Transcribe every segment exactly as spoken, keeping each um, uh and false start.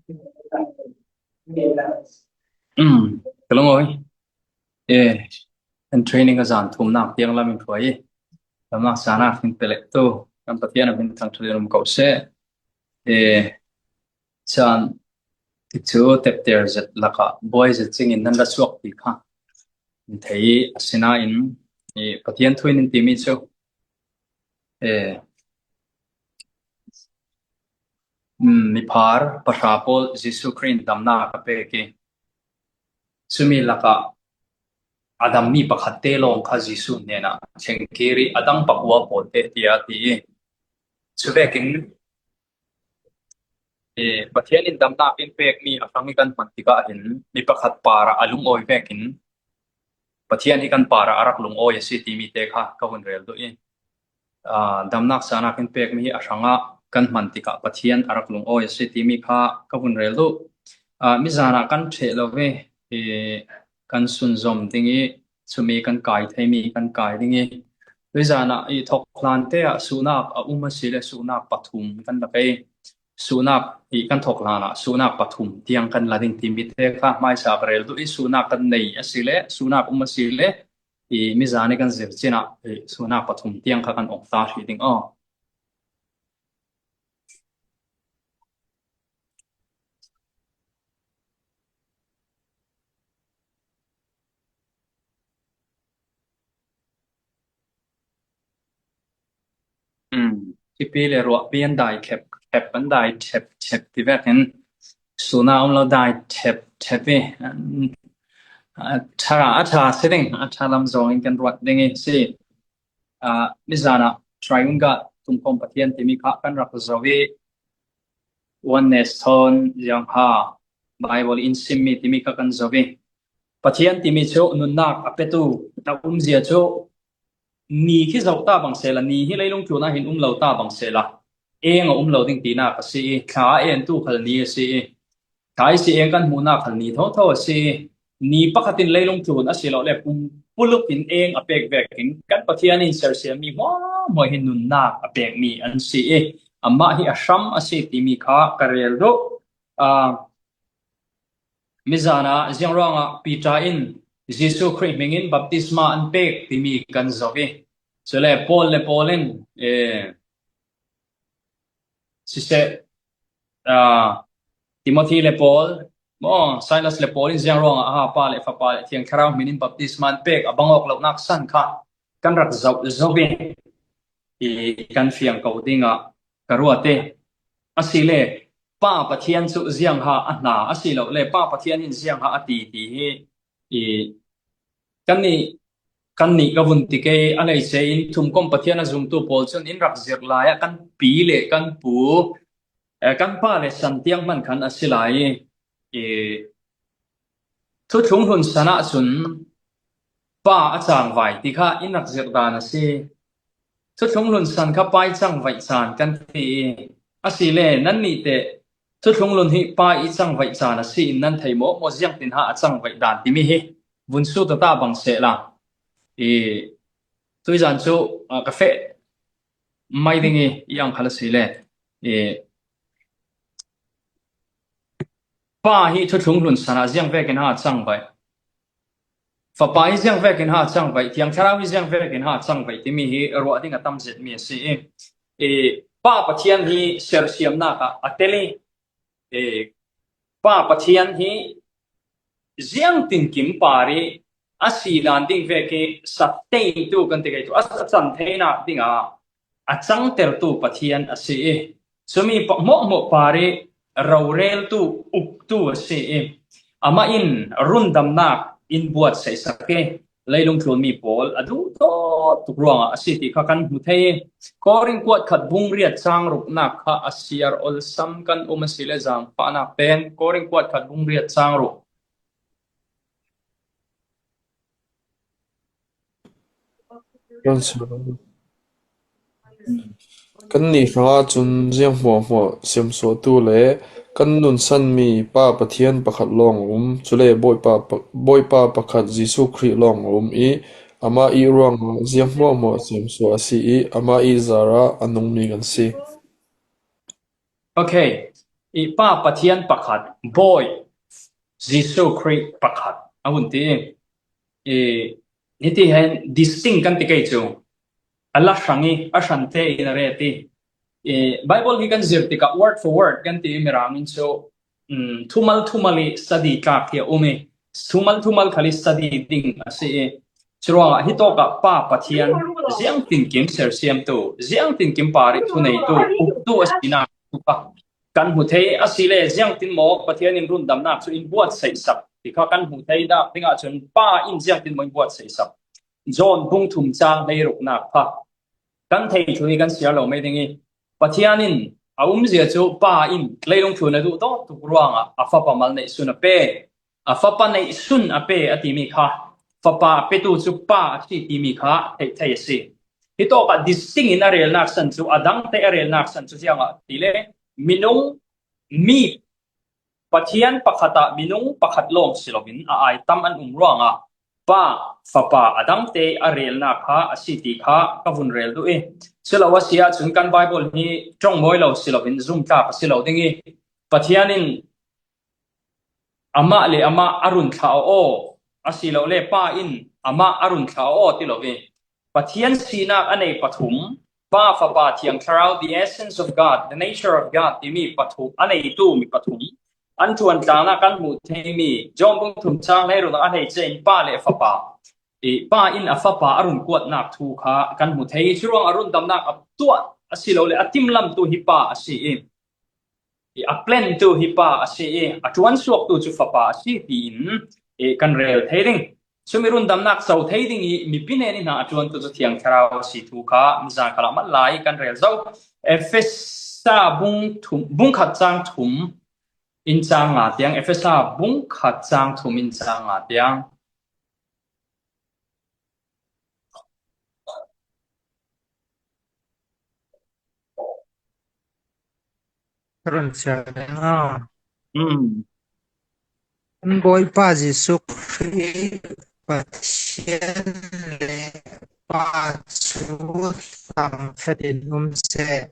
Ka lungawi. An training a zan thumnak tiang lam in phuai. Lamnak sana khin pelek tu. Kan Pathian a min thang thulin um ko se. Chan ti chu tepter zet laka buai zet cingin nan la suak ti kha. Thei a sina in Pathian thu in timi chu. Miphar pahra pawl Jesu Khrih in damnak a pek i. Cumi laka a dam mi pakhat te lawng kha Jesu hnenah thengkiri a dang pakua pawl te tia ti i. Cuvekin Pathian in damnak in pek mi a hrang i kan hman tikah hin mi pakhat parah a lungawi vekin Pathian hi kan parah a rak lungawi a si timi te kha ka hun rel duh i. Damnak sanak in pek mi hi a hrangah kan hman tikah Pathian a rak lungawi a si timi kha ka hun rel duh. Mi zanah kan ṭheh lo ve, kan sunzom ding i, cumi kan kai thei mi kan kai ding i. Tui zanah i thawk hlan te ah sunak a um a si le sunak pathum kan la kei. Sunak i kan thawk hlanah sunak pathum tiang kan la ding timi te kha hmaisa ka rel duh i, sunak kan nei a si le sunak um a si le i mi zan i kan zir cinah sunak pathum tiang kha kan ong ta hrih ding aw. Kipi le ruahpi an dai khep khep, an dai thep thep ti vekin suna um lo dai thep thep i. A ṭha a ṭha si ding, a ṭha lam zawngin kan ruat ding i si. Mi zanah Triune God, Tumkhawm Pathian timi kha kan rak zo i. Oneness thawn ziang ha Bible in sim mi timi kha kan zo i. Pathian timi chu nunnak a petu a umzia chu ni khi zoh ta bang sela, ni hi leilung tlun ah hin um lo ta bang sela, eng a um lo ding tinak a si i, thla a entu khal ni a si i, thla i si eng kan hmuhnak khal ni thotho a si i, ni pakhatin leilung tlun a si lo le pumpuluk in eng a pek vekin kan Pathian in sersiam mi hmuahhmuah hi nunnak a pek mi an si i, amah hi a hram a si timi kha ka rel duh. Mi zanah ziang ruangah Peter in Jesu Khrih hmingin baptisma an pek timi kan zo i. Cule Paul le Paul in siseh, Timothy le Paul maw, Silas le Paul in ziang ruangah a pa le fapa le Thiang Thlarau hmingin baptisma an pek a bang awk lohnak san kha kan rak zoh zo i. I kan fiang ko dingah ka ruat i. A si le Pa Pathian cu ziang ha a hna, a si lo le Pa Pathian in ziang ha a ti ti hi i. Kannih, kannih ka vun ti kei a lei se in Tumkhawm Pathian a zumtu pawl cun in rak zirh lai ah kan pi le kan pu, kan pa le san tiang hman khan a si lai i. Thuthlung hlun san ah cun pa a cangvai ti kha in rak zirh dan a si. Thuthlung hlun san kha pa i cangvaih caan kan ti i, a si le nannih teh thuthlung hlun hi pa i cangvaih caan a si in nan thei maw, maw ziangtin ha a cangvaih dan timi hi vun sut ta bang sehla i. Tuizan cu ka feh mai ding i, i ang khal a si le i. Pa hi thuthlung hlun san ah ziang vekin ha a cangvaih, fapa hi ziang vekin ha a cangvaih, Thiang Thlarau hi ziang vekin ha a cangvaih timi hi ruah ding a tam zet mi a si i. Pa Pathian hi sersiamnak ah a tel i, Pa Pathian hi ziangtin kim par i a si dan ding vek i, sak teitu kan ti kei tu a can theinak dingah a cangtertu Pathian a si i, cumi hmuahhmuah par i roreltu, uktu a si i, amah in rundamnak in buat seisak i, leilung tlunmi pawl a duh dawt tuk ruangah a si ti kha kan hmu thei i. Korin kuat khat bung riat cang ruknak kha a siar olsam kan um a si le zaangfahnak pen Korin kuat khat bung riat cang ruk. Kannih hrangah cun ziang hmuahhmuah siamsuahtu le kan nunsanmi Pa Pathian pakhat lawng a um, cule Bawipa pa-, Bawipa pakhat Jesuh Khrih lawng a um i, amah ih ruangah ziang hmuahhmuah siamsuah a si i, amah ih zarah a nungmi kan si. Okay. I Pa Pathian pakhat, Bawi Jesu Khrih pakhat a hun ti. I, hiti hen distinct kan ti kei chu. A la hrang i, a hrante in a re ti. I, Bible hi kan zir tikah word for word kan ti i, Mirang in chu, um, thumal thumal i study tlak hi a um i. Thumal thumal khal i study ding a si i. Churuangah hi tawkah Pa Pathian ziangtinkim sersiamtu, ziangtinkim par i thuneitu, uktu a sina kan hmu thei a si le, ziangtin maw Pathian in rundamnak chu in buatsaihsak ti kha kan hmu thei dak dingah chun Pa in ziangtin maw in buatsaihsak. John bung thum chang hleiruknak kha kan thei thu hi kan siar lo mai ding i, Pathian in a umzia chu Pa in leilung thlun a duh tawh tuk ruangah a Fapa mal neihsun a pe. A Fapa neihsun a pe a timi kha, Fapa a petu chu Pa a si timi kha theih thei a si. Hi tawkah distinct in a relnak san chu, a dangte a relnak san chu ziangah ti le, minung mi Pathian pakhatah minung pakhat lawng si loin a aitam an um ruangah Pa, Fapa a dangte a relnak kha a si ti kha ka vun rel duh i. Culo a si ahcun kan Bible hi ṭong mawi lo si loin zumtlak a si lo ding i, Pathian in amah le amah a run thlah aw a si lo le Pa in amah a run thlah aw ti lo i, Pathian sinak a nei pathum, Pa, Fapa, Thiang Thlarau, the essence of God, the nature of God timi pathum, a neitu mi pathum an ṭuantlangnak kan hmuh theimi John bung thum chang hleiruknak a hleice in Pa le Fapa, i, Pa in a Fapa a run kuatnak thu kha kan hmu thei. Churuang a rundamnak a tuah a si lo le a timlamtu hi Pa a si i, i, a plantu hi Pa a si i, a ṭuansuaktu cu Fapa a si tiin, i, kan rel thei ding. Cumi rundamnak co thei ding i mipi hnen i hna a ṭuantu cu Thiang Thlarau a si thu kha mizan khalah mal lai kan rel zo. Efesa bung thum, bung khat chang thum in chang nga tiang, Efesa bung khat chang thum in chang nga tiang. Run siar ding a. Mm. Kan Bawipa Jesuh Khrih Pathian le Pa cu thangthat in um seh.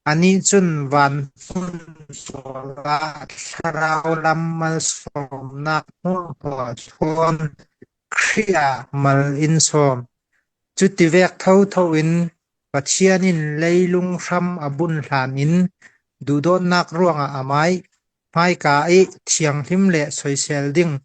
Anih cun van hmun sual ah thlarau lam malsawmnak hmuahhmuah thawn Khrih ah mal in sawm. Cutivek thotho in Pathian in leilung hram a bun hlan in duhdawtnak ruangah amah hmaika i thianghlim le soisel ding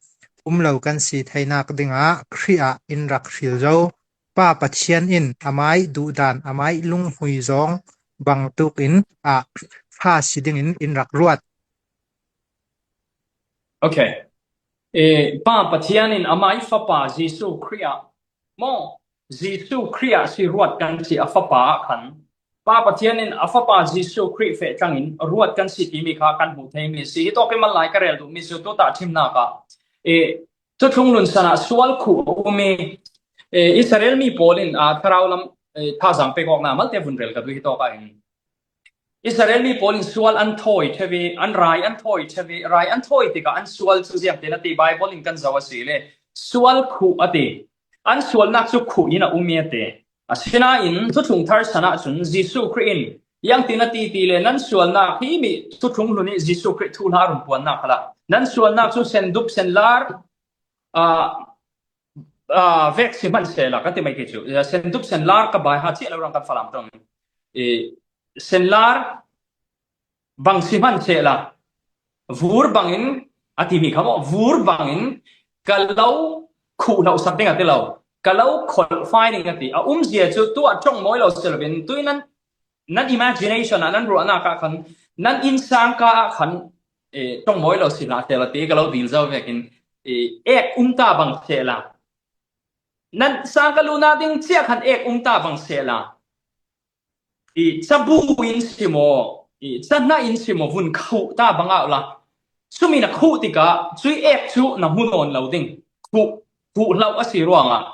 um lo kan si theinak dingah Khrih ah in rak hril zo. Pa Pathian in amah duhdan, amah lunghmui zawng bangtuk in ah fa si dingin in rak ruat. Okay. Eh, Pa Pathian in amah Fapa Jesuh Khrih ah maw, Jesuh Khrih ah si ruat kan si a Fapa ah khan. Pa Pathian in a Fapa Jesuh Khrih feh tlangin ruat kan si timi kha kan hmuh theimi si. Hi tawk i mal lai ka rel duhmi cu tuta ṭhimnak ah, eh, Thuthlung Nun san ah sual khuh a um i, eh, Israel mi pawl in, ah, thlarau lam, eh, thazaang pek awknak malte vun rel ka duh hi tawk ah in. Israel mi pawl in sual an thawi ṭheu i, an rai an thawi ṭheu i, rai an thawi tikah an sual cu ziangtin a ti, Bible in kan zoh a si le, sual khuh a ti. An sualnak cu khuh in a um i a ti. Asinain Thuthlung Thar san ah cun Jesuh Khrih in ziangtin a ti ti le, nan sualnak hi mi Thuthlung Nun i Jesuh Khrih thuhla a run puannak khalah nan sualnak cu sendup senlar, ah, ah, vek si hmanh sehla, kan ti mai ke cu, eh, sendup senlar ka bai ha ciah lo rang kan Falam ṭong. Eh, senlar bang si hmanh sehla, vur bangin a timi kha maw, vur bangin ka lo khuh hlauhsak ding a ti lo, ka lo kholh fai ding a ti. A umzia cu tuah ṭong mawi lo si loin, tui nan, nan imagination ah, nan ruahnak ah khan, nan innsangka ah khan, eh, ṭong mawi lo si hlah sehla ti ka lo dil zo vekin, eh, ek um ta bang sehla, nan sangka luhnak ding ciah khan ek um ta bang sehla, i cabu in si maw, i cahna in si maw, vun khuh ta bang ah la. Cumi na khuh tikah cui ek cu na hmu nawn lo ding. Khuh, khuh hlauh a si ruangah.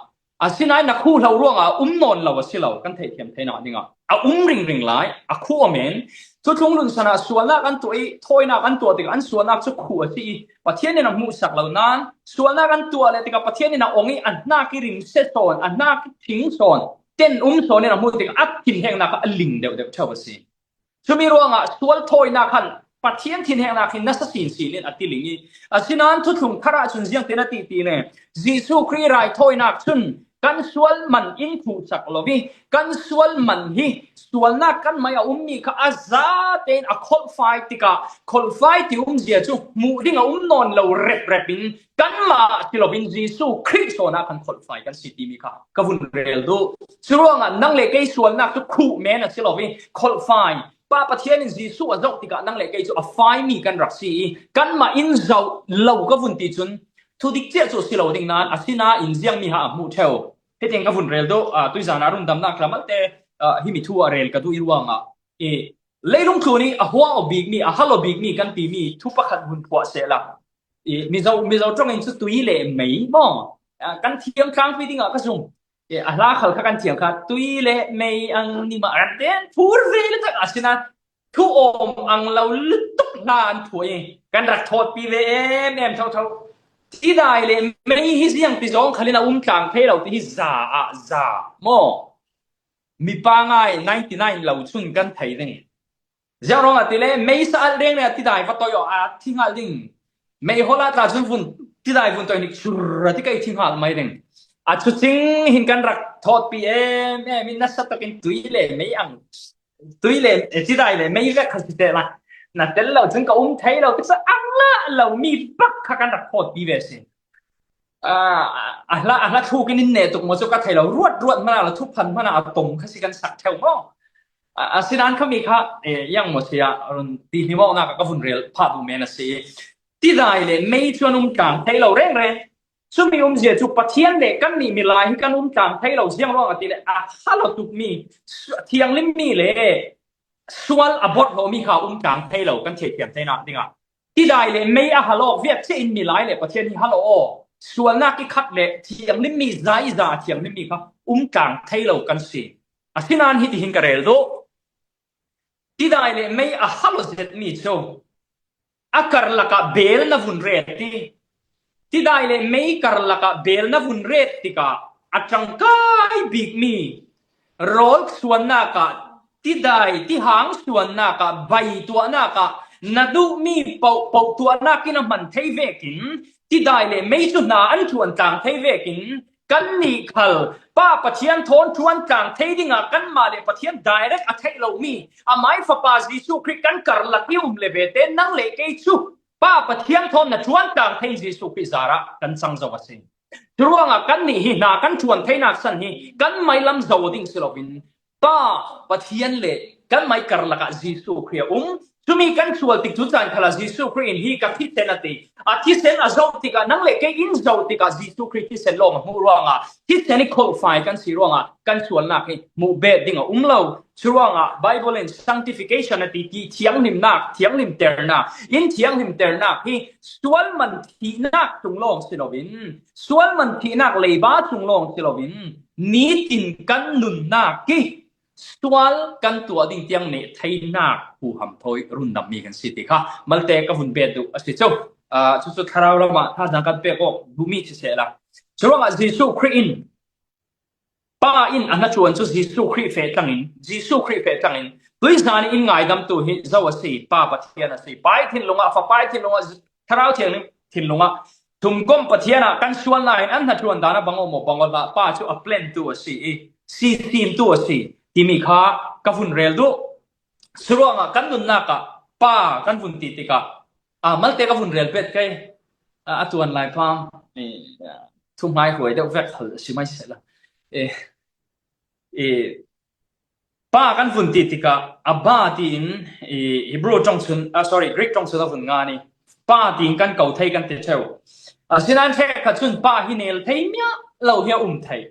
Asinain na khuh hlauh ruangah um nawn lo a si lo, kan theihthiam theinak dingah. A um ringring lai, a khuh a men. Thuthlung Nun san ah sualnak an tuah i, thawinak an tuah tikah an sualnak cu khuh a si i, Pathian in a hmuhsak lo nain, sualnak an tuah le tikah Pathian in a ong i, a hnak i rim se sawn, a hnak i thing sawn, ten um sawn in a hmuh tikah a thinhengnak kha a ling deuhdeuh ṭheu a si. Cumi ruangah sual thawinak khan Pathian thinhengnak hi nasa sinsin in a ti ling i, asinain Thuthlung Thar ah cun ziangtin a ti ti ne, Jesuh Khrih raithawinak cun kan sual man in khuhsak lo i, kan sual man hi sualnak kan mai a ummi kha a zatein a kholhfai tikah, kholhfai ti umzia cu hmuh ding a um nawn lo reprep in kanmah si loin Jesuh Khrih sawn ah kan kholhfai kan si timi kha ka vun rel duh. Curuangah nang le kei sualnak cu khuh men a si lo i kholhfai. Pa Pathian in Jesuh a zoh tikah nang le kei cu a faimi kan rak si i kanmah in zoh lo ka vun ti cun thudik cia cu si lo ding nain asinain ziangmi ha a hmuh ṭheu. Hitin ka vun rel duh, aa, tuizan ah rundamnak tla malte, aa, himi thu a rel ka duh i ruangah i leilung tlun i a hua aw bikmi, a hal aw bikmi kan timi thu pakhat hun phuah sehla. I Mizo, Mizo ṭong in cu tui le mei maw? Aa, kan thiam tlangpi dingah ka zung. I a hla khal kha kan thiam kha tui le mei ang nima ran ten phur ve le tak asinain thu awm ang lo lutuk hla an phuah i kan rak thawtpi ve em em thotho. Tidai le mei hi ziangpi zawng khalin a um tlang thei lo ti hi za ah za maw? Mipa ngai ninety nine lo cun kan thei ding. Ziang ruangah ti le mei sa alh reng le tidai va toih aw a thi hngalh ding. Mei hol ah tla cun vun, tidai vun toih hnik sur a ti kei thi hngalh mai ding. A cucing hin kan rak thawtpi em em in nasa takin tui le mei ang tui le, eh, tidai le mei vek kha si te la. Na tel lo cun ka um thei lo, ka sa ang la lo mi bak kha kan rak phawtpi ve si. Ah, a hla, a hla thluk in in neh tuk maw cu ka thei lo. Ruat, ruat hmanh ah la thuphan hmanh ah a tom kha si kan sak theu maw? Ah, asinain khami kha, eh, yang maw si ah, run ti hni mawknak ah ka vun rel phah duh men a si. Tidai le mei cu an um tlang thei lo reng reng. Cumi umzia cu Pathian le kannih milai hi kan um tlang thei lo ziang ruangah ti le a hal aw tukmi su-, thianghlimmi le sual a borh hlawmi kha um tlang thei lo kan theithiam theinak dingah tidai le mei a hal awk viat cia in milai le Pathian hi hal aw. Sualnak i khat le thianghlimmi zaiza a thianghlimmi kha um tlang thei lo kan si. Asinain hitihin ka rel duh. Tidai le mei a hal aw zetmi cu a karlak ah beel na vun rel ti. Tidai le mei karlak ah beel na vun ret tikah a ṭangkai bikmi rawl suannak ah, tidai tihang suannak ah, bai tuahnak ah, na duhmi poh, poh tuahnak in a hman thei vekin, tidai le mei cu hna an ṭuan tlang thei vekin, kannih khal Pa Pathian thawn ṭuan tlang thei dingah kanmah le Pathian direct a theih lomi, amai Fapa Jesuh Khrih kan karlak i um le vete nang le kei cu Pa Pathian thawn na ṭuan tlang thei Jesuh Khrih zarah kan cang zo a si. Curuangah kannih hi hna kan ṭuan theinak san hi kan mailam zo ding si loin Pa Pathian le kanmah karlak ah Jesuh Khrih a um. Cumi kan sual tik cu caan khalah Jesuh Khrih in hi ka thisen a ti. A thisen a zoh tikah nang le kei in zoh tikah Jesuh Khrih thisen lawng a hmuh ruangah thisen i kholhfai kan si ruangah kan sualnak hi hmuh bet ding a um lo. Curuangah Bible in sanctification a ti, ti thianghlimnak, thianghlimternak. In thianghlimternak hi sual man thihnak tung lawng si loin, sual man thihnak leiba tung lawng si loin, nitin kan nunnak i sual kan tuah ding tiang neh theinak huham thawi rundammi kan si ti kha malte ka vun bet duh a si cu. Aa, cucu thlarau lamah thazaang kan pek awk duhmi si sehla. Curuangah Jesuh Khrih in Pa in a hnaṭuan cu Jesuh Khrih feh tlangin, Jesuh Khrih feh tlangin, tuizan in ngaidamtu hi zo a si, Pa Pathian a si. Pa i thinlung ah, Fapa i thinlung ah, Thlarau Thianghlim thinlung ah, thumkomh Pathian ah kan sualnak in an hnaṭuan dan a bang aw maw, bang aw hlah, Pa cu a plantu a si i, sisimtu a si timi kha ka vun rel duh. Curuangah kan nunnak ah Pa kan vun ti tikah, aa, malte ka vun rel pet kei, aa, a tuan lai pang, eh, thungai huai deuh vek hal a si mai sehla. Eh, eh, Pa kan vun ti tikah, Abba tiin, eh, Hebrew ṭong cun, ah, sorry, Greek ṭong cun a vun ngan i, Pa tiin kan ko thei kan ti ṭheu. Asinain hrekkhat cun Pa hi nel thei miah lo hi a um thei.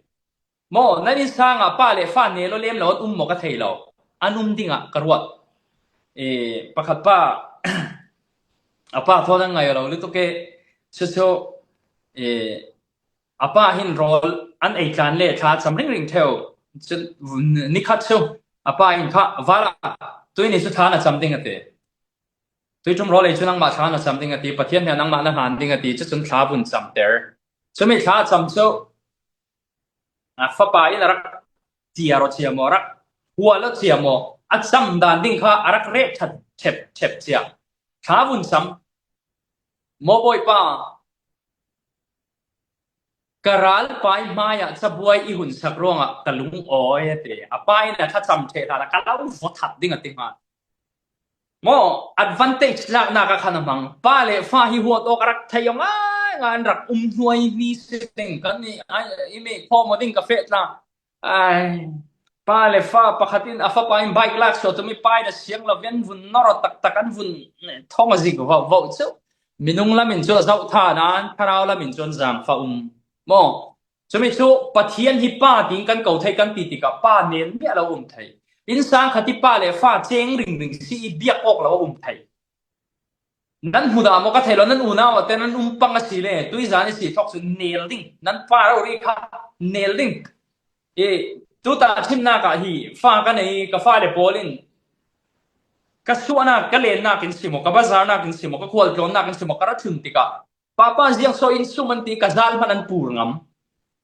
Maw, nan innsang ah pa le fa nel aw lem lo an um maw ka thei lo. An um dingah ka ruat. Eh, pakhat pa, a pa thawn an ngai aw lo lutuk e. Cucu, eh, a pa hin rawl an ei tlan le thla a cam ringring ṭheu. Cun, nikhat cu a pa in kha, "Vala, tuihni cu thla na cam ding," a ti. "Tuiṭum rawl ei cu nangmah thla na cam ding," a ti. "Pathian hnen nangmah na hlan ding," a ti. Cucun thla vun camter. Cumi thla a cam cu, a fapa in a rak tiar aw cia maw, a rak hual aw cia maw, a cam dan ding kha a rak reh ṭhat ṭhep ṭhep cia. Thla vun sam. Maw Bawipa, ka ralpai hmaiah cabuai i hun sak ruangah ka lung awi a ti. A pa in a thlacam ṭheh hlan a ka lo vawthat ding a ti hman. Maw advantage laknak a khan a hmang. Pa le fa hi huat awk a rak thei aw ngai ngai an rak um hnuai mi si ding kan i, i mi khawm aw ding ka feh tla. Ai, pa le fa pakhat in a fapa in bike lak suah tum i pa in a siang lo vian vun nawr taktak an vun thong a zik vauh vauh chu. Minung lamin chu a zauh tha nan thlarau lamin chu an zang fa um. Maw, cumi chu Pathian hi pa tiin kan ko thei kan ti tikah pa nel miah lo um thei. Innsang khat i pa le fa cheng ringring si i biak awk lo a um thei. Nan hmu dah maw ka thei lo, nan unau ah te nan um pang a si le, tuizan i si thawk chu nel ding, nan pa rori kha nel ding. E, tuta thimnak ah hi fa ka nei, ka fa le pawl in ka suahnak, ka lennak in si maw, ka bazarnak in si maw, ka khualtlawnnak in si maw, ka ra thun tikah, papa ziang saw in sum an ti, ka zal hman an pur ngam.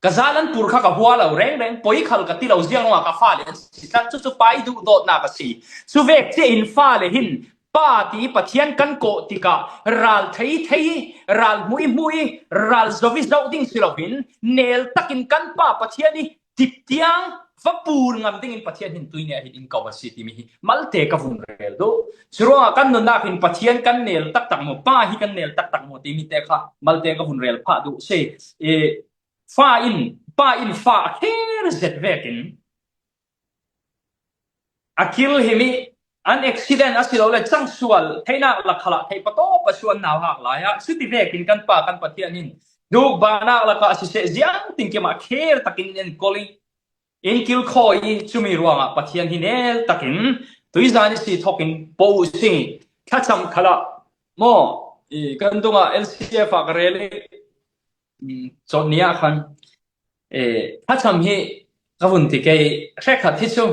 Ka zal an pur kha ka hua lo rengreng, poi khal ka ti lo ziang ruangah ka fale an si tlat, cucu pa i duhdawtnak a si. Cuvek cia in fale hin pa ti Pathian kan kawh tikah ral thei thei, ral hmuih hmuih, ral zoh i zoh ding si loin nel takin kan pa Pathian i tip tiang va pur ngam dingin Pathian hin tuini ah hin in ko a si timi hi malte ka vun rel duh. Curuangah kan nunnak hin Pathian kan nel taktak maw, pa hi kan nel taktak maw timi te kha malte ka vun rel phah duh si. E, fa in, pa in fa a kher zet vekin a kil himi an accident a si lo le cang sual theinak lak khalah theih patawp a suan nau hak lai ah, cuti vekin kan pa kan Pathian in dukbahnak lakah a siseh ziang tingkim ah kher takin in enkol i in kilkhawi i cumi ruangah Pathian hi nel takin tuizan i si thokin po uh si. Thlacam khalah maw, i kan dungah L C F ah ka rel i, mm, cawt ni ah khan, e, thlacam hi ka vun ti kei, hrekkhat hi chu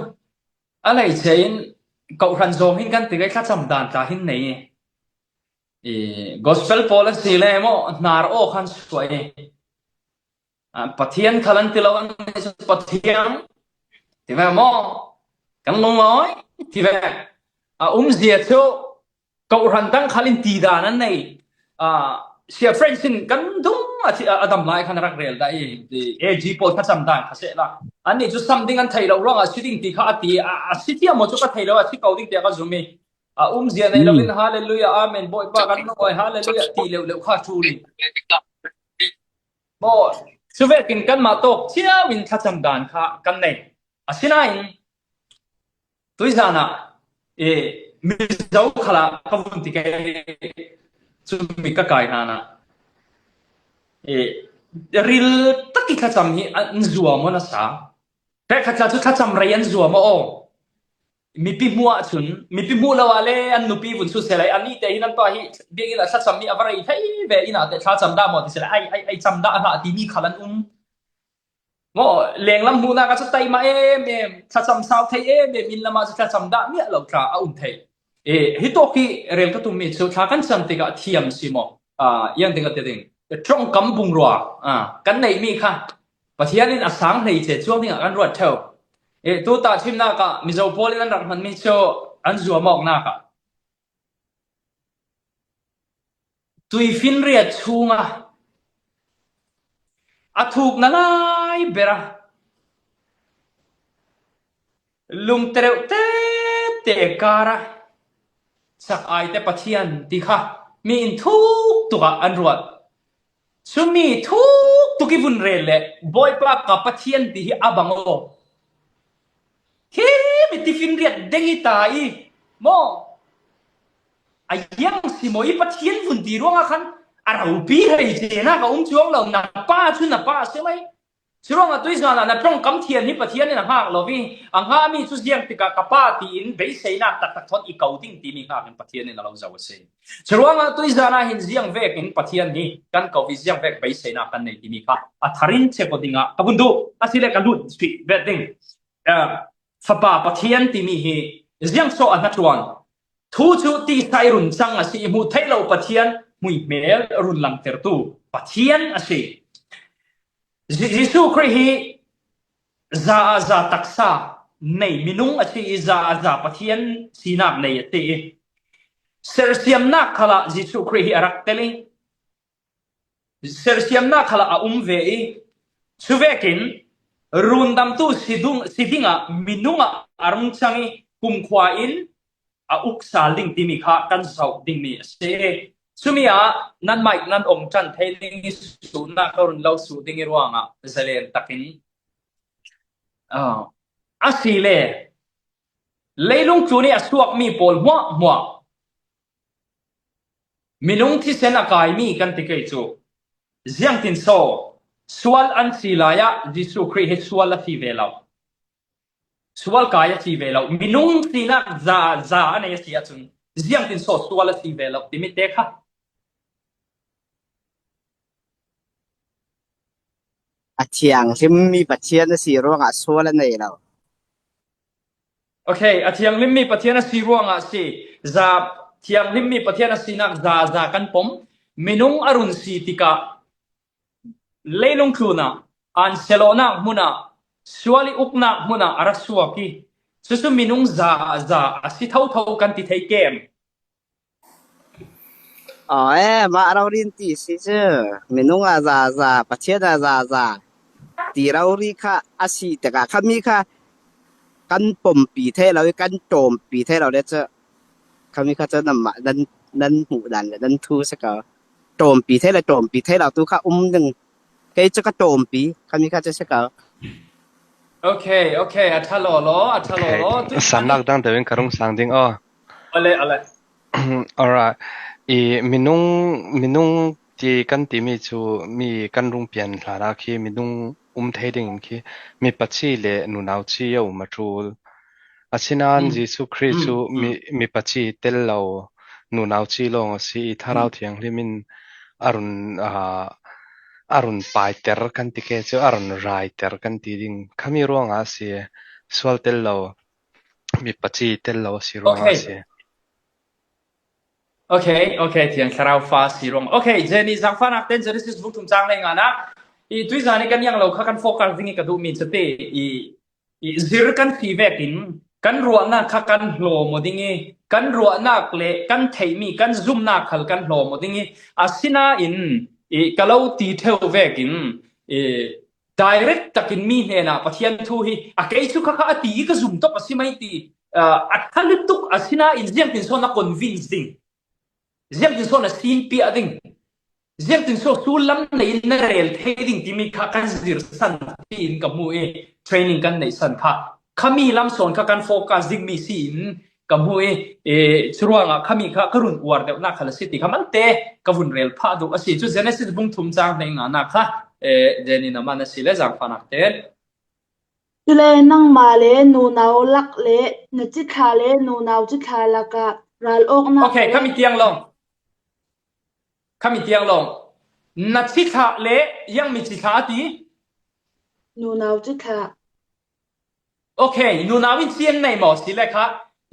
a lei che in kohhran zawng hin kan ti kei, thlacam dan tla hin nei i, gospel pawl a si le maw hnar aw khan suai i, a, Pathian khal an ti lo an nei chu Pathian ti ve maw, kan lungawi ti ve. A umzia chu kohhran dang khal in ti dan an nei. A, Sia Frank sin kan dung a, a dam lai khan a rak rel dah i, A G pawl kha sam dan kha seh la. An nih cu sam ding an theih lo ruangah si ding ti kha a ti. A, a si tiam maw cu ka thei lo, a si ko ding tiah ka zum i. A umzia nei lo in, "Hallelujah, amen, Bawipa kan lungawi, hallelujah," ti leuh leuh kha ṭul i. Maw, cuvekin kanmah tawk ciau in thlacam dan kha kan nei. Asinain, tuizan ah, e, Mizo khal ah ka vun ti kei, cumi ka kai hlan ah, e, ril tak i thlacam hi an zuam aw nasa. Hrekkhat tla cu thlacam rei an zuam aw. Mipi hmuh ah cun, mipi hmuh lo ah le an nupi vun sut seh lai, an nih te hin an pa hi biakinn ah thlacam mi a va rei thei ve, inn ah te thlacam dah maw ti seh lai, ai, ai, ai cam dah a hlah timi khal an um. Maw, lenglam hmuhnak ah cu taimah em em, thlacam sau thei em em, inn lam ah cu thlacam dah miah lo tla a um thei. E, hi tawk hi rel ka tummi cu thla kan cam tikah thiam si maw? A, iang ding a ti ding. Ṭongkam bungrua, a, kan neihmi kha Pathian in a sang hleice cuang dingah kan ruat ṭheu. E, tuta thimnak ah Mizo pawl in an rak hmanmi cu an zuam awknak ah tuifinriat chungah a thuk na lai berah lungtereuh tete karah sak aite Pathian ti kha mi in thuk tukah an ruat. Cumi thuk tuk i vun rel le Bawipa ka Pathian ti hi a bang aw. Hi mi tifinriat deng i ta i maw? A iang si maw i Pathian vun ti ruangah khan a ropi hei cenak a um cuang lo, na pa cu na pa a si mai. Curuangah tuizan ah na ṭongkam thian hi Pathian in a hngak lo i, a hngakmi cu ziang tikah ka pa tiin beiseinak taktak thawn i ko ding timi hngak in Pathian in a lo zoh a si. Curuangah tuizan ah hin ziang vekin Pathian hi kan ko i ziang vek beiseinak kan nei timi kha a tharin check aw dingah ka vun duh, a si le ka lut suih bet ding. Ah, Fapa Pathian timi hi ziang so a hnaṭuan. Thu cu tisa i run cang a si, i hmuh theih lo Pathian, hmuihmel run langtertu Pathian a si. Je-, Jesuh Khrih hi za a za taksa nei minung a si i, za a za Pathian sinak nei a si i. Sersiamnak khalah Jesuh Khrih hi a rak tel i, sersiamnak khalah a um ve i, cuvekin rundamtu si dung, si dingah minung ah a rung cang i kumkhua in a uk sal ding timi kha kan zoh dingmi a si. Cumi ah nan maik nan ong ṭan thei ding i suhnak ka run lo suh ding i ruangah zalen takin, ah, a si le leilung tlun i a suakmi pawl hmuahhmuah minung thisen a kaimi kan ti kei cu, ziangtin saw sual an si lai ah Jesuh Khrih hi sual a si ve lo. Sual kai a si ve lo. Minung sinak za, za a nei a si ahcun ziangtin saw sual a si ve lo timi te kha. A thianghlimmi Pathian a si ruangah sual a nei lo. Okay, a thianghlimmi Pathian a si ruangah a si. Za, thianghlimmi Pathian a sinak za, za kan pom. Minung a run si tikah leilung tlunah, an sialawhnak hmunah, sual i uknak hmunah a ra suak i, cucu minung za, za a si thotho kan ti thei kem? Aw, e, mah rori in ti si cu, minung a za, za, Pathian a za, za ti rori kha a si tikah khami kha kan pompi thei lo i kan ṭawmpi thei lo le cu, khami kha cu nanmah nan, nan hmuh dan le nan thu si ko. Ṭawmpi thei le ṭawmpi thei lo tu kha um ding. Kei cu ka ṭawmpi, khami kha cu si ko. Okay, okay, a ṭha lawlaw, a ṭha lawlaw. Sannak dang deuh in ka rung sang ding aw. Alright. I minung, minung ti kan timi cu mi kan rung pian hlanah khi minung um thei dingin khi mipa ci le nunau ci a um a ṭul. Asinain Jesuh Khrih cu mi, mipa ci tel lo, nunau ci lawng a si i Thlarau Thianghlim in a run, aa, a run paiter kan ti ke cu a run raiter kan ti ding. Khami ruangah a si, sual tel lo, mipa ci tel lo a si ruangah a si. Okay, okay, Thiang Thlarau fa si ruang. Okay, Jenny, zangfahnak ten Genesis bung thum cang le nganak i tuizan i kan iang lo kha kan focus ding i ka duhmi cu te i, i zir kan si vekin kan ruahnak kha kan hlawm aw ding i kan ruahnak le kan theihmi kan zumnak khal kan hlawm aw ding i asinain i ka lo ti ṭheu vekin i direct takin mi hnenah Pathian thu hi a kei cu kha kha a ti i ka zum tuk a si mai ti, aa, a ṭha lutuk asinain ziangtin sawn a convince ding, ziangtin sawn a sinpiah ding, ziangtin sawn sullam nei in na rel thei ding timi kha kan zirsan tiin ka hmu i training kan neihsan kha khami lam sawn kha kan focus dingmi si in ka hmu i, e, curuangah khami kha ka run uar deuhnak khal a si ti kha malte ka vun rel phah duh a si. Cu Genesis bung thum cang hleinganak kha, e, Jenny na man a si le zangfahnak ten. Cule nangmah le nunau lak le na cithlah le nunau cithlah lakah ral awknak. Okay, le khami tiang lawng. Khami tiang lawng. Na cithlah le ziangmi cithlah a ti? Nunau cithlah. Okay, nunau in ci an nei maw si le kha?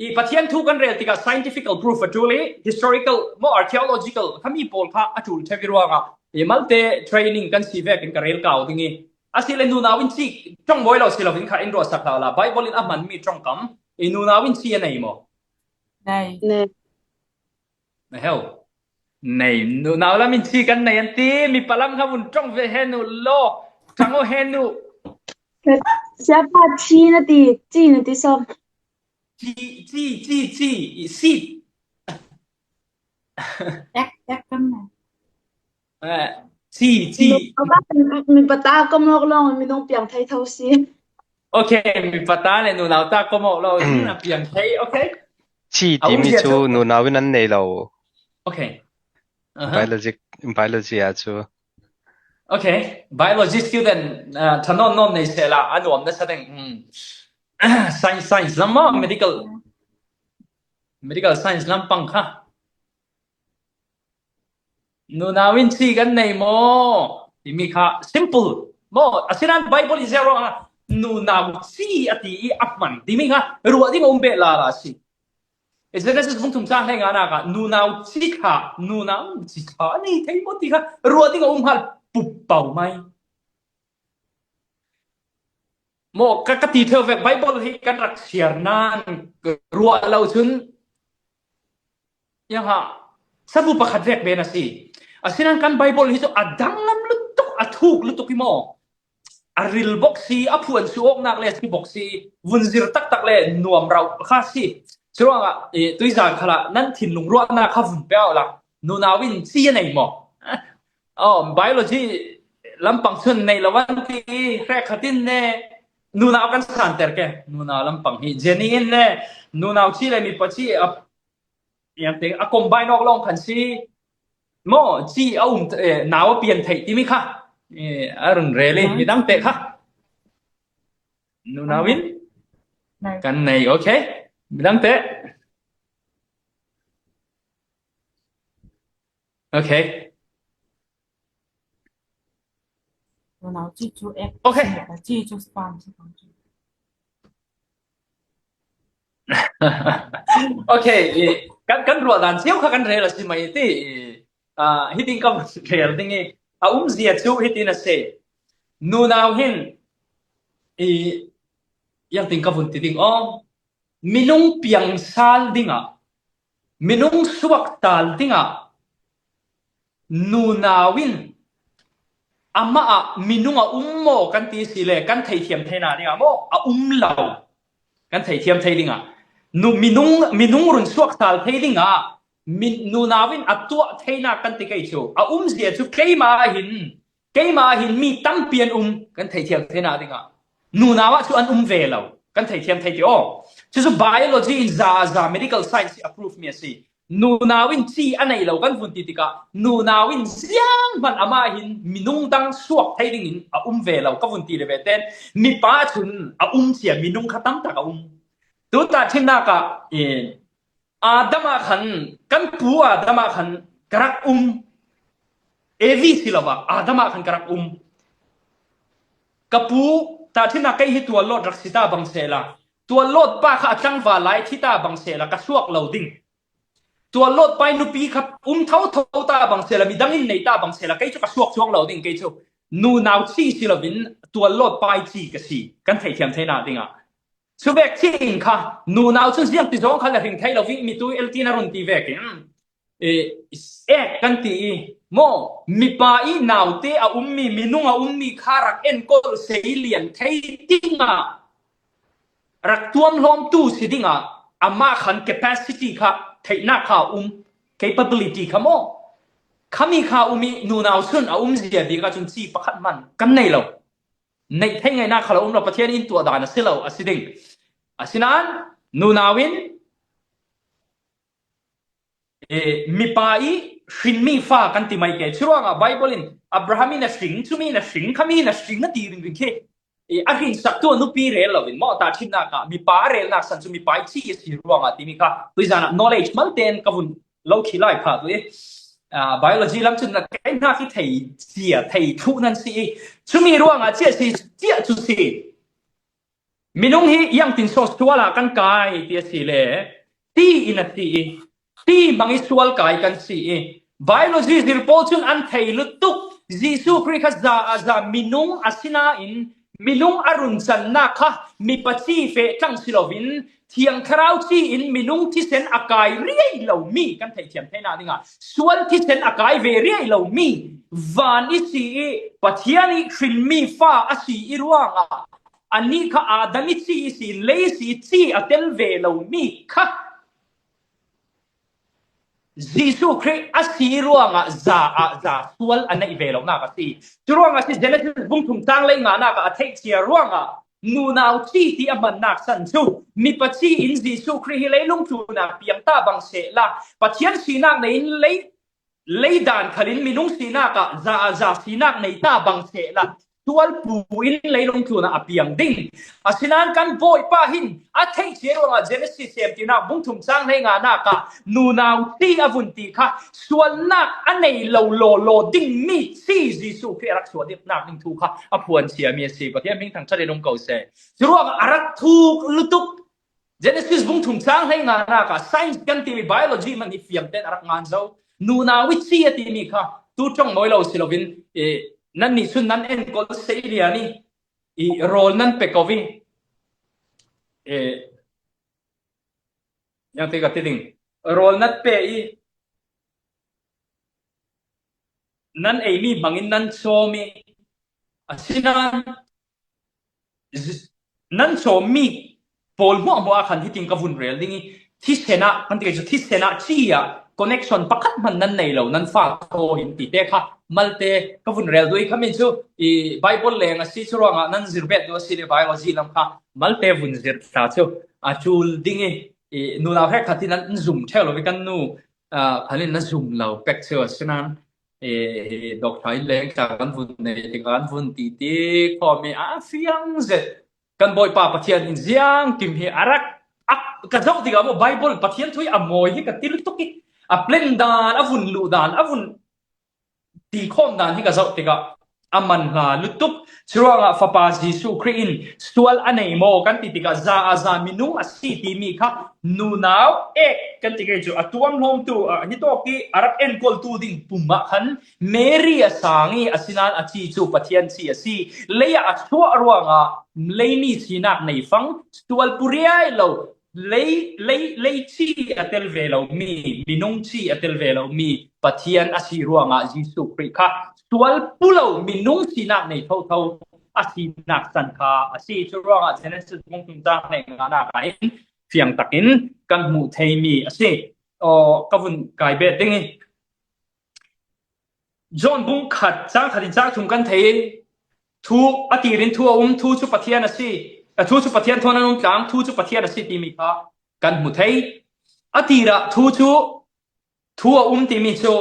I Pathian thu kan rel tikah scientifical proof a ṭul i historical maw archaeological khami pawl kha a ṭul ṭheu i ruangah i malte training kan si vekin ka rel kau ding i a si le nunau in ci ṭong mawi lo si lo in kha in ruahsak hlah la Bible in a hmanmi ṭongkam i nunau in ci a nei maw? Nei. Nei. Na heu. Nei, nunau lam in ci kan nei an ti, mipa lam kha vun ṭong ve he nu law, ṭang aw he nu. Siapa ci na ti, ci na ti sawm. Ci, ci, ci, ci, i si. Ek, ek kan nei. Eh, ci, ci. Mi pata ka mawk lawng, minung piang thei tho si. Okay, mi pata le nunau ta ka mawk lawng, na piang thei, okay? Ci timi cu nunau in an nei lo. Okay. Biology, biology ah cu. Okay, biology student, uh, ṭha nawn nawn nei sehla a nuam nasa ding. Hmm. Science, science lam maw, medical, medical science lam pang kha. Nunau in ci kan nei maw? Timi kha simple maw? Asinain Bible i ziah ruangah nunau ci a ti i a hman timi kha ruah ding a um beh lala a si. I Genesis bung thum cang hleinganak ah nunau cithlah, nunau cithlah a nei thei maw ti kha ruah ding a um hal pup pau mai. Maw, ka, ka ti ṭheu vek Bible hi kan rak siar nain ruah lo cun Yang ha, sabu pakhat vek pen a si. Asinan kan Bible hi chu a danglam lutuk, a thuk lutuk hi maw. A ril bawk si, a phuan su awknak le si bawk si, vun zir taktak le nuam rau kha si. Churuangah, eh, tuizan khalah nan thinlung ruahnak kha vun pe awla, nunau in ci a nei maw? Oh, biology lampang chun nei lo an ti, hrek khat in ne, nunau kan santer ke, nunau lampang hi. Jenny in ne, nunau ci le mipa ci a, yang te, a combine awk lawng khan si, maw, ci a um, eh, nau a pian theih timi kha, eh, a run rel i, midang te kha. Nunau in? Nei. Kan nei, okay. Midang te. Okay. Nunau ci cu ek, okay, ci cu sperm ci cu. Okay, eh, kan, kan ruah dan cio kha kan rel a si mai ti, eh, ah, hitin ka rel ding i, a umzia cu hitin a si. Nunau hin, eh, yang tin ka vun ti ding aw, minung piangsal dingah, minung suaktal dingah, nunau in amah ah minung a um maw kan ti si le, kan theithiam theihna dingah maw, a um lo kan theithiam thei dingah, nu, minung, minung run suaktal thei dingah, min, nunau in a tuah theinak kan ti kei cu, a umzia cu keimah ah hin, keimah ah hin mi tampi an um kan theithiam theihna dingah, nunau ah cu an um ve lo kan theithiam thei ti aw. Cucu biology in za, za medical science i approve mi a si. Nunau in ci a nei lo kan vun ti tikah, nunau in zianghman amah hin minung dang suak thei dingin a um ve lo ka vun ti le ve ten, mipa cun a um cia minung kha tamtak a um. Tuta thinnak ah, eh, Adam ah khan, kan pu Adam ah khan ka rak um. Evi si lo ah, Adam ah khan ka rak um. Ka pu, tahṭhimnak kei hi tuallawt rak si ta bang sehla, tuallawt pa kha a tlangval lai thi ta bang sehla ka suak lo ding. Tuallawt pa i nupi kha um thotho ta bang sehla, midang in nei ta bang sehla, kei cu ka suak cuang lo ding, kei cu nunau ci si loin tuallawt pa i ci ka si, kan theithiam theinak dingah. Cuvek cin kha, nunau cun ziangti zong kha le hring thei lo, vingmi tu eltin a run ti vekin, eh, ek kan ti i, maw, mipa i naute a ummi, minung a ummi kha rak enkawl seilian thei dingah, rak tuamhlawmtu si dingah, amah khan capacity kha, theihnak kha um, capability kha maw, khami kha um i, nunau cun a umzia bik ahcun ci pakhat hmanh kan nei lo. Neih thei ngainak kha lo um lo, Pathian in tuah dan a si lo, a si ding. Asinain, nunau in, eh, mipa i hrinmi fa kan ti mai ke. Curuangah Bible in Abraham in a hring, cumi in a hring, khami in a hring a ti ringring khi, eh, a hrinsaktu a nupi rel loin maw, tahṭhimnak ah mipa a relnak san cu mipa i ci a si ruangah timi kha tuizan ah knowledge malte in ka vun lo khi lai pha tu i, ah, biology lam cun na kei hna khi thei cia, thei thluh nan si i, cumi ruangah cia si, cia cu si. Minung hi iangtin saw sual ah kan kai ti a si le, ti in a si i, ti mang i sual kai kan si i, biology zir pawl cun an thei lutuk. Jesuh Khrih kha za a za minung a si nain, minung a run cannak kha mipa ci feh tlang si loin, Thiang Thlarau ci in minung thisen a kai riai lomi kan theithiam theinak dingah, sual thisen a kai ve riai lomi, van i si i, Pathian i hrinmi fa a si i ruangah, anih kha Adam i ci i si, lei i si, ci a tel ve lomi kha Jesuh Khrih a si ruangah za ah za sual a neih ve lonak a si. Curuangah si Genesis bung thum cang lei nganak ah a theih cia ruangah nunau ci ti a hmannak san cu mipa ci in Jesuh Khrih hi leilung tlunah piang ta bang sehla, Pathian sinak nei in lei, lei dan khalin minung sinak ah za ah za sinak nei ta bang sehla, tualpu in leilung tlunah a piang ding. Asinain kan Bawipa hin a theih cia ruangah Genesis semtinak bung thum cang hlei nganak ah nunau ci a vun ti kha sualnak a nei lo lawlaw dingmi ci Jesuh Khrih a rak suah diknak ding thu kha a phuan ciami a si. Pathian hming thangṭhat in um ko seh. Curuangah a rak thuk lutuk. Genesis bung thum cang hlei nganak ah science kan timi, biology man hi fiamten a rak ngan zo. Nunau i ci a timi kha tu ṭong mawi lo si loin, eh, nannih cun nan enkawl sei lian i, i rawl nan pe ko i, eh, yang te ka ti ding. Rawl nan pe i, nan ei mi hmangin nan chawm i, asinain nan chawm mi pawl hmuahhmuah khan hitin ka vun rel ding i, thisen ah, kan ti kei chu thisen ah chi ah connection pakhat hman nan nei lo, nan fa thaw hin tite kha malte ka vun rel duh i, khami chu i Bible leng a si, churuangah nan zir bet duh a si le biology lam kha malte vun zir ta chu a tul ding i, i nunau hrekkhat in an zum ṭheu lo i, kan nu, ah, khan in na zum lo pek chu, asinain i doctor in leng tla kan vun nei tikah kan vun titi khawm i, a fiang zet. Kan Bawipa Pathian in ziang kim hi a rak, a, ka zoh tikah maw, Bible Pathian thu hi a mawi hi ka ti lutuk i, a plan dan, a vun luh dan, a vun ti khawm dan hi ka zoh tikah a man hla lutuk. Churuangah Fapa Jesuh Khrih in sual a nei maw kan ti tikah, za a za minung a si timi kha nunau ek kan ti kei chu, a tuam hlawmtu, a, hitawk i a rak enkawltu ding pum ah khan Mary a sang i, asinain a chi chu Pathian chi a si. Lei ah a chuah ruangah lei mi sinak nei fang, sual puriai lo, lei, lei, lei chi a tel ve lo mi, minung chi a tel ve lo mi Pathian a si ruangah Jesuh Khrih kha sual pu lo minung sinak nei thotho a sinak san kha a si. Churuangah Genesis bung thum chang hlehnganak ah in fiang takin kan hmuh thei mi a si. Aw, ka vun kai bet ding i, John bung khat chang khat in chang thum kan thei i, thu a tirin thu a um, thu chu Pathian a si, a, thu chu Pathian thawn an um tlang, thu chu Pathian a si timi kha kan hmu thei. A tirah thu chu, thu a um timi chu